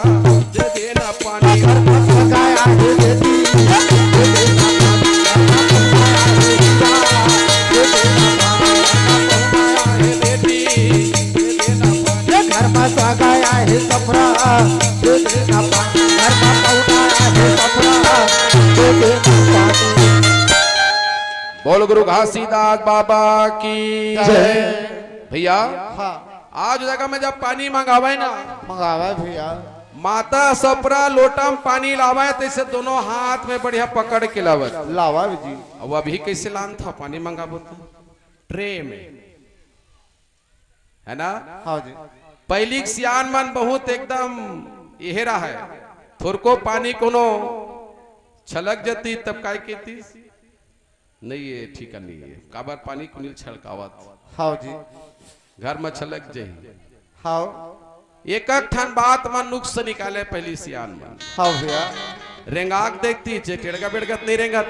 दे देना पानी। घर म सगा आहे बेटी, दे देना पानी। घर म पहुना आहे हीरा, दे देना पानी। घर म पहुना आहे बेटी, दे देना पानी। ये घर म सगा आहे सपरा, दे देना पानी। घर म पहुना आहे सपरा, दे देना पानी। बोल गुरु घासीदास बाबा की जय। भैया, हां। आज जगह में जब पानी मंगावे ना, मंगावे भैया। माता सपरा लोटा म पानी लावे, तइसे दोनों हाथ में बढ़िया पकड़ के लावे। लावे जी। अब अभी कइसे लान था पानी मंगाबो तो? ट्रे में। है ना? हां जी। पहिली के सियान मन बहुत एकदम इहे रहय। थोरको पानी कोनो छलक जतिस तब काय कहितिस? नहीं, ये ठीक नहीं है। काबर पानी कुनिल छलकावत? हां जी। घर म छलक जही। हां। एक एक ठन बात म नुक्स निकाले पहिली सियान मन। हां भैया। रेंगाक देखतिस, जे टेड़गा बेड़गा त नहीं रेंगत।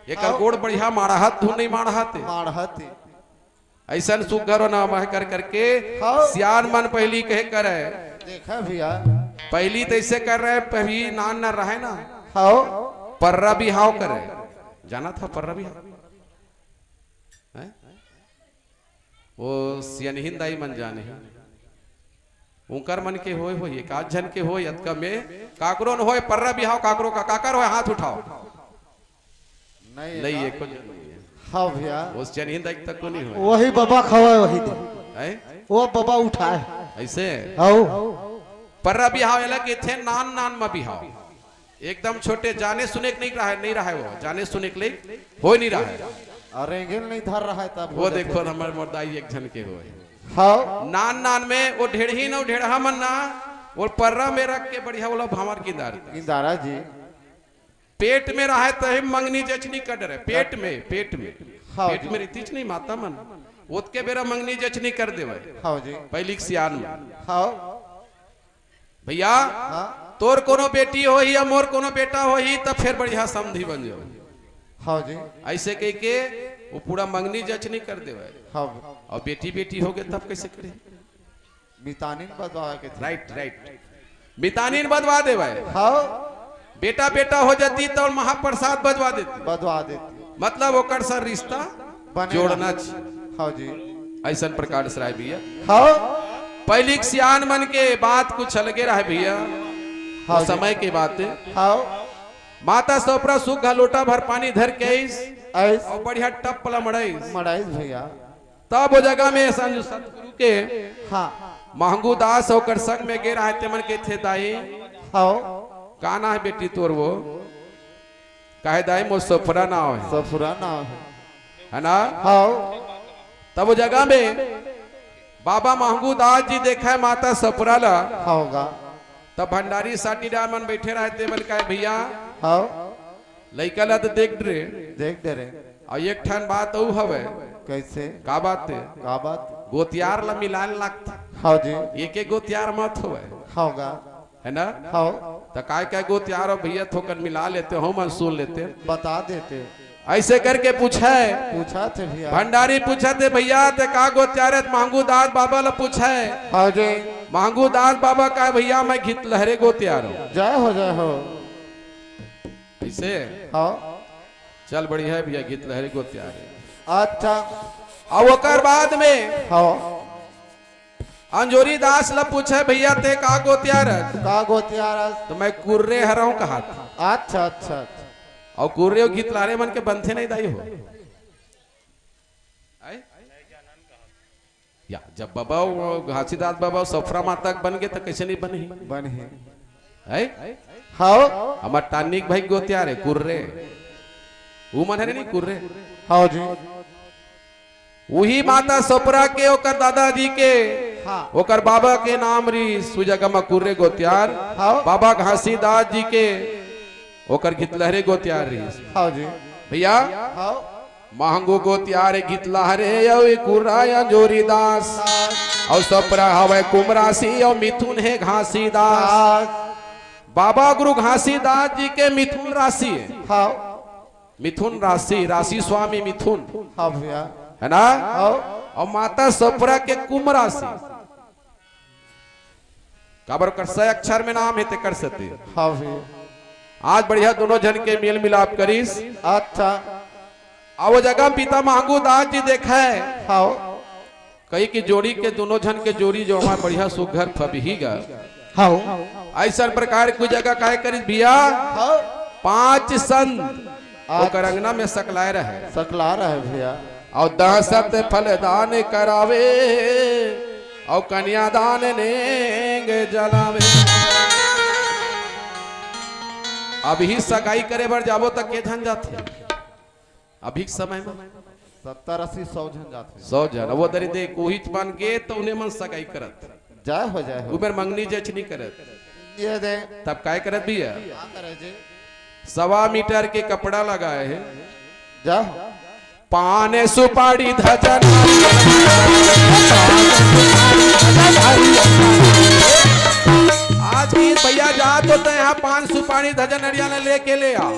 एकर हां। गोड़ बढ़िया माड़हत धुन नहीं माड़हत। माड़हत। अइसन सुग्घर नाम है कर करके। हाँ। सियान मन पहिली कहे करे। देखा भैया। पहिली तो ऐसे कर रहे, पहिली नान न रहे ना। हाँ। पर्रा बिहाव करे। जानथव पर्रा बिहाव? हैं? वो सियनहिन दाई मन जाने हैं। उंकर मन के होय होही, एकाध झन के होय, अतका में काकरो न होय, पर्रा बिहाव काकरो का, काकर होय, हाथ उठाव। नहीं, नहीं, एको झन नहीं है। हाँ भैया। वो सियनहिन दाई तक को नहीं होय। वही बबा खवाए वही दे। हैं? वो बबा उठाए। ऐसे? आओ। पर्रा बिहाव एला कहिथे नान नान म बिहाव। एकदम छोटे, जाने सुने के नहीं रहा है, नहीं रहा है वो, जाने सुने के लिए हो नहीं रहा है। और एंगल नहीं धर रहा है तब वो हो देखो जाते। हमर मोर दाई एक झन के होय। हाँ। नान नान में वो ढेढ़ही न, ढेढ़हा मन ना, वो पर्रा में रख के बढ़िया वाला भांवर किंदार। किंदारा जी। पेट में रहा है तही मंगनी जचनी कर रहे, पेट में, पेट में। हाँ पेट जी। में रहती नहीं माता मन, ओतके बेरा मंगनी जचनी कर देवे। हाँ जी। पहिली के सियान में। हाँ। भैया, हाँ। तोर कोनो बेटी होही या मोर कोनो बेटा होही, तब फिर बढ़िया समधी बन जाओ। हाँ जी। ऐसे कह के वो पूरा मंगनी जचनी कर देवे। हाँ। और बेटी, बेटी हो गए तब कैसे करे? मितानिन बदवावे के थे। Right, right. मितानिन बदवा देवे। हाँ। बेटा, बेटा हो जाती तो महाप्रसाद बजवा देती। बजवा देती। मतलब ओकर सर रिश्ता बने जोड़ना रहा। चाहिए। हाँ जी। ऐसन प्रकार से रहे भैया। हाँ। पहिली के सियान मन के बात कुछ अलगे रहे भैया। हाँ वो जी। समय के बात है। हाँ। माता सोपरा सुग्घा लोटा भर पानी धर के आइस। आइस। और बढ़िया टप ला मड़ाइस। मड़ाइस भैया। तब वो जगह में संत सतगुरु के हाँ। महंगू दास ओकर संग में गे रहे, ते मन के थे दाई। हाँ। का ना है बेटी तोर वो? कहे दाई मोर सोपरा नाव है। सोपरा नाव है। है ना? हाँ। तब वो जगह में बाबा महंगू दास जी देखा है माता सोपरा ला। हाँ होगा। तब भंडारी साटी डार मन बैठे रहे, ते मन कहे भैया। हाँ। लइका ला तो देख डरे। देख डरे। और एक ठन बात अउ हवे। कैसे? का बात है? का बात? गोतियार ला मिलान लागथे। हाँ जी। एक एक गोतियार मत होवे। होगा। है ना? हाँ। तो काय काय गोतियार हो भैया, थोकन मिला लेते हो, मन सुन लेते। बता देते। ऐसे करके पूछे। पूछा थे भैया। भंडारी पूछा थे भैया, ते का गोतियार है? महंगू दास बाबा ला पूछे। हाँ जी। महंगू दास बाबा का भैया, मैं घितलहरे गोतियार हूँ। जय हो, जय हो। ऐसे? हाँ। चल बढ़िया है भैया, घितलहरे गोतियार है। अच्छा। अब ओकर बाद में हाँ। अंजोरी दास ला पूछे, "भैया ते का गोतियार है?" का गोतियार है? तो मैं कुर्रे हरहूँ कहा था। अच्छा, अच्छा, अच्छा। और कुर्रे और घितलहरे मन के बनथे नहीं दाई हो। आए? या, जब बाबा वो घासीदास बाबा सफरा माता के बन गए तो कैसे नहीं बने? बने। है? हाँ। हमर टानिक भाई गोतियार है, कुर्रे। वो मन है नहीं कुर्रे। हाँ जी। वही माता सफरा के, ओकर दादाजी के, हाँ। ओकर बाबा के नाम रहिस, उ जगह म कुर्रे गोतियार। हाँ। बाबा घासीदास जी के, ओकर घितलहरे गोतियार रहिस। हाँ जी। भैया, हाँ। महंगू गोतियार घितलहरे, अउ ए कुर्रा अंजोरी दास। अउ सफरा हवय कुंभ राशि, अउ मिथुन हे घासीदास। बाबा गुरु घासीदास जी के मिथुन राशि हे। हाँ। मिथुन राशि, राशि स्वामी मिथुन। हाँ भैया। है ना? हाँ। अउ माता सफरा के कुंभ राशि। काबर कर से अक्षर में नाम हे तेकर सेती। हाँ भैया। आज बढ़िया दोनों झन के मेल मिलाप करिस। अच्छा। अउ वो जगह पिता महंगू दास जी देखे। हाँ। कही कि जोड़ी के दोनों झन के जोड़ी जो हमार बढ़िया सुघर फबही गा। हाँ। ऐसन प्रकार कोई जगह काय करिस भैया? हाँ। पांच संत आज ओकर अंगना में सकलाए रहे। सकला रहे भैया। अउ दहसत फल दान करावे, अउ कन्यादान नेंग जलावे। अभी सगाई करे बर जाबो त के झन जाथे? अभी के समय में सत्तर अस्सी सौ झन जाथे। सौ झन। अब वो दरी दे कोहिच बन के तो उन्हें मन सगाई करत। जय हो, जय हो। उमेर मंगनी जचनी करत। ये दे। तब काय करत भैया? का करे जी? सवा मीटर के कपड़ा लगाए हे। जय हो। पान सुपारी धजन। आज भी भैया जा तो तैं यहाँ पान सुपारी धजन अड़िया ले लेके ले आ।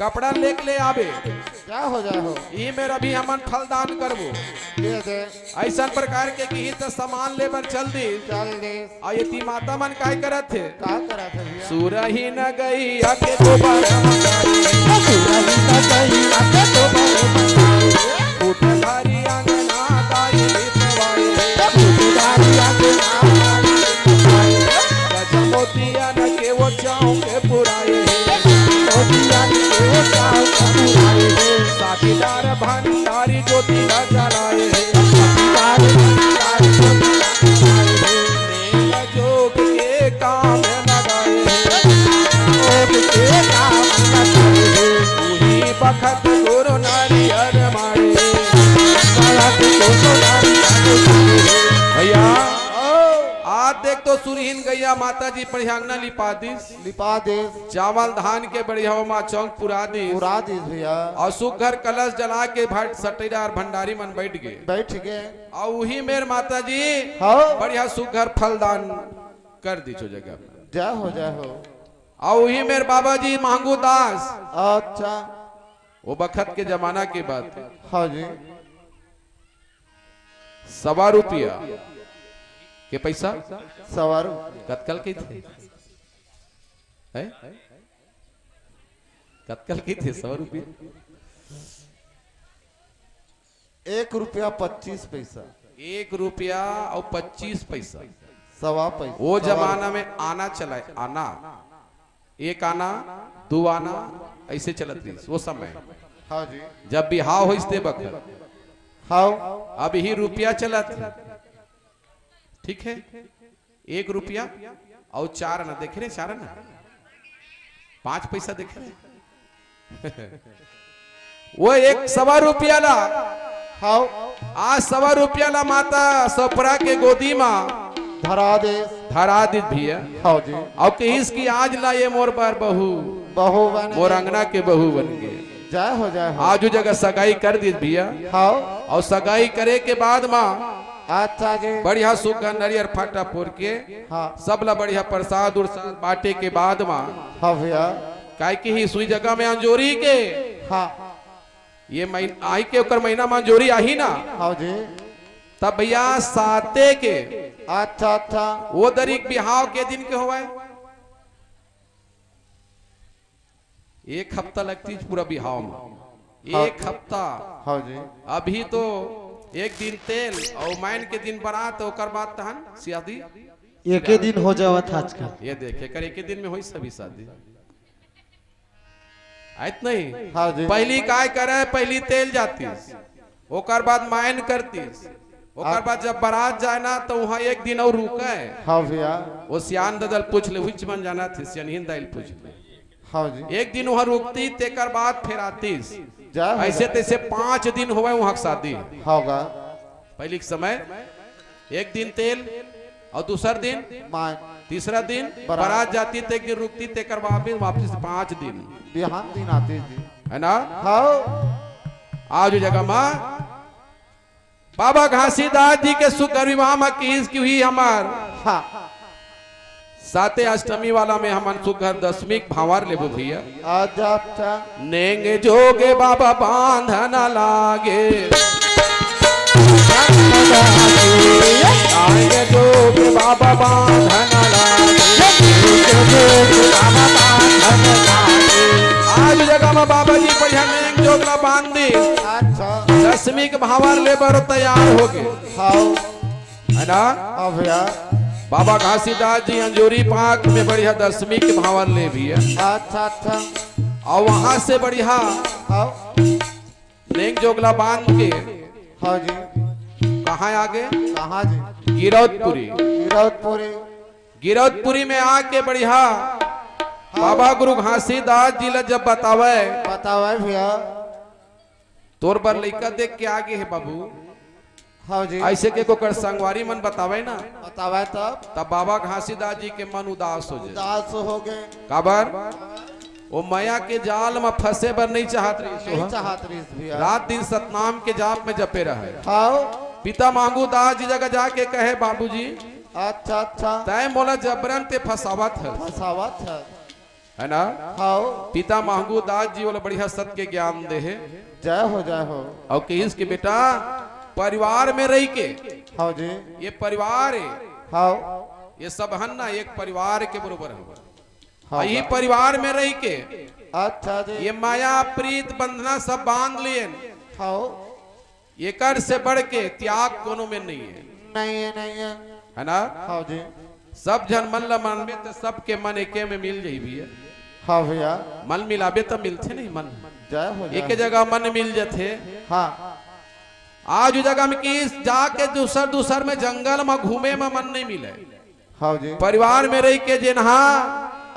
कपड़ा लेके ले आबे। जय हो, जय हो। ई मेर अभी हमन फलदान करबो। दे दे। अइसन प्रकार के किही त सामान ले बर चल दिस। चल दिस। अउ एती माता मन काय करत हे? का करत हे भैया? सुरही न गइया के गोबर मंगाए। सुरही न गइया के गोबर मंगाए। फूट धारी अंगना दाई लिपवाए। फूट धारी अंगना दाई लिपवाए। गज मोतिया न के वो चौक पुराए। मोतिया न के वो चौक पुराए। साथीदार भंडारी ज्योति न जलाए। साथीदार भंडारी ज्योति न जलाए। नेंग जोग के काम लगाए। जोग के काम लगाए। उही बखत गुरु नारियर मारे। बखत गुरु नारियर मारे। भैया, आज देख तो सुरहीन गइया माता जी बढ़िया अंगना लिपा दिस। लिपा दिस। चावल धान के बढ़िया ओमा चौक पुरा दिस। पुरा दिस भैया। अउ सुग्घर कलश जला के भट सटेदार भंडारी मन बइठ गे। बइठ गे। अउ उही मेर माता जी हाँ। बढ़िया सुग्घर फलदान कर दिस ओ जगह में। जय हो, जय हो। अउ उही मेर बाबा जी महंगू दास। अच्छा। ओ बखत के जमाना के बात। हाँ जी। सवा रुपया के पइसा। सवा रुपया। कतका ल कहिथे? हैं? कतका ल कहिथे सवा रुपया? एक रुपया पच्चीस पइसा। एक रुपया अउ पच्चीस पइसा। सवा पइसा। ओ सवा जमाना रुपया। में आना चला हे, आना। एक आना, दू आना, अइसे चलत रहिस ओ समय। हाँ जी। जब बिहाव होइस ते बखत। हाँ। अब इही रुपया चलत हे। ठीक हे, एक रुपया अउ चार आना, देखे रहे, चार आना, पाँच पइसा देखे रहे। ओ एक सवा रुपया ला, हाँ। आज सवा रुपया ला माता सपरा के गोदी मा धरा दे। धरा दिस भैया। हाँ जी। अउ कहिस कि आज ला ये मोर बर बहू, बहू बन मोर गे। अंगना के बहू बन गे। जय हो, जय हो। आज ओ जगह सगाई कर दिस भैया। हाँ। अउ सगाई करे के बाद मा अच्छा जी। बढ़िया सुग्घर नरियर फाटा फोर के हाँ। सब ला बढ़िया प्रसाद उरसाद बांटे के बाद मा हाँ भैया। काय किहिस उही जगह में अंजोरी के हाँ। ये महीन-, आही के ओकर महीना में अंजोरी आही ना। हाँ जी। तब भैया साते के अच्छा, अच्छा। ओ दरी के बिहाव के दिन के होवय? एक हफ्ता लगतिस पूरा बिहाव में। हाँ। एक हफ्ता। हाँ जी। अभी तो एक दिन तेल अउ मायन के दिन बरात, ओकर बाद तहन शादी। एके दिन हो जावत आजकल। ये देख, एकर एके दिन में होइस सभी शादी। आइत नहीं? हाँ जी। पहिली काय करय, पहिली तेल जातिस, ओकर बाद मायन करतिस, ओकर आ- बाद जब बरात जाय ना, त उहाँ एक दिन अउ रुकय। हाँ भैया। ओ सियान ददा ल पूछ ले, उहीच मन जानथे, सियानहिन दाई ल पूछ ले। हाँ जी। एक दिन उहाँ रुकतिस, तेकर बाद फेर आतिस। जय हो अइसे जय। तइसे पाँच दिन होवय उहाँ के शादी। होगा। पहिली के समय एक दिन तेल अउ दूसर दिन माय। तीसरा दिन बरात। बरात जातिस, त एक दिन रुकतिस, तेकर बाद वापिस पाँच दिन। बिहान दिन आतिस जी। हे ना? हाँ। आज ओ जगह मा बाबा घासीदास जी के सुग्घर विवाह मा किहिस कि उही हमर हाँ। साते अष्टमी वाला में हमन सुग्घर दसमी के भांवर लेबो भैया। अच्छा, अच्छा। नेंग जोगे बाबा बांधन लागे। नेंग जोगे बाबा बांधन लागे। आज जगह में बाबा जी बढ़िया नेंग जोग ला बांध दिस। अच्छा। दसमी के भांवर ले बर तैयार होगे। हाँ। हे ना? हाँ भैया। बाबा घासीदास जी अंजोरी पाख में बढ़िया दसमी के भांवर ले भैया। अच्छा, अच्छा। अउ वहाँ से बढ़िया हाँ। नेंग जोग ला बांध के हाँ जी। कहाँ आगे? कहाँ जी? गिरौदपुरी। गिरौदपुरी। गिरौदपुरी में आके बढ़िया हाँ। बाबा गुरु घासीदास जी ला जब बतावय, बतावय भैया। तोर बर लइका देख के आगे हे बाबू। हाँ जी। अइसे के ओकर संगवारी मन बतावय ना। बतावय तब? तब बाबा घासीदास जी के मन उदास हो जाय। उदास होगे। काबर? ओ मया के जाल म फंसे बर नइ चाहत रहिस नहीं ओह। चाहत रहिस भैया। रात दिन सतनाम के जाप में जपे रहय। हाँ। पिता महंगू दास जी जगह जाके कहे, "बाबूजी, अच्छा, अच्छा। तैं मोला जबरन ते फंसावत हस।" फंसावत हस। हे ना? हाँ। पिता महंगू दास जी ओला बढ़िया सत के ज्ञान दे हे। जय हो, जय हो। अउ किहिस कि बेटा, परिवार में रहिके, हाँ जी। ये परिवार है, हाँ। ये सब हन ना, एक परिवार के बरोबर है। हाँ यही बा- परिवार में रहिके अच्छा जी। ये माया प्रीत बंधना सब बांध लिए, हाँ। एकर से बढ़ के त्याग कोनो में नहीं है, नहीं है, नहीं है। है ना? हाँ जी। सब झन मन ल मानबे त सबके मन एके में मिल जाई भैया। हाँ भैया। मन मिलाबे त मिलथे नहीं मन, जय हो, जय एक हो। जगह मन मिल जथे। हाँ। आज उ जगह में कि जाके दूसर दूसर में जंगल में घूमे में मन नहीं मिले। हाँ जी। परिवार में रहिके जेनहा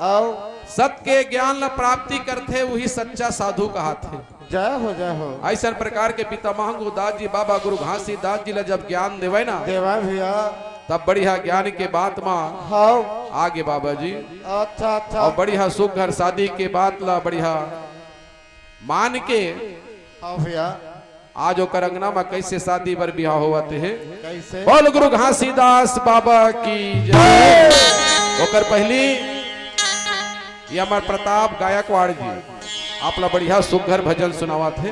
आओ। सत के ज्ञान ला प्राप्ति करथे, वही सच्चा साधु कहाथे। जय हो, जय हो। ऐसन प्रकार के पितामह गुरुदास जी, बाबा गुरु घासीदास जी ला जब ज्ञान देवे ना, देवा भैया। तब बढ़िया ज्ञान के बात मा हाँ। आगे बाबा जी, अच्छा, अच्छा। और बढ़िया सुघर शादी के बात ला बढ़िया मान के हाँ भैया। आज ओकर अंगना मा कैसे शादी बर बिहाव होवत हे। कैसे? बोल गुरु घासीदास बाबा की जय। ओकर पहली ये अमर प्रताप गायकवाड़ जी आप ला बढ़िया सुघर भजन सुनावत हे।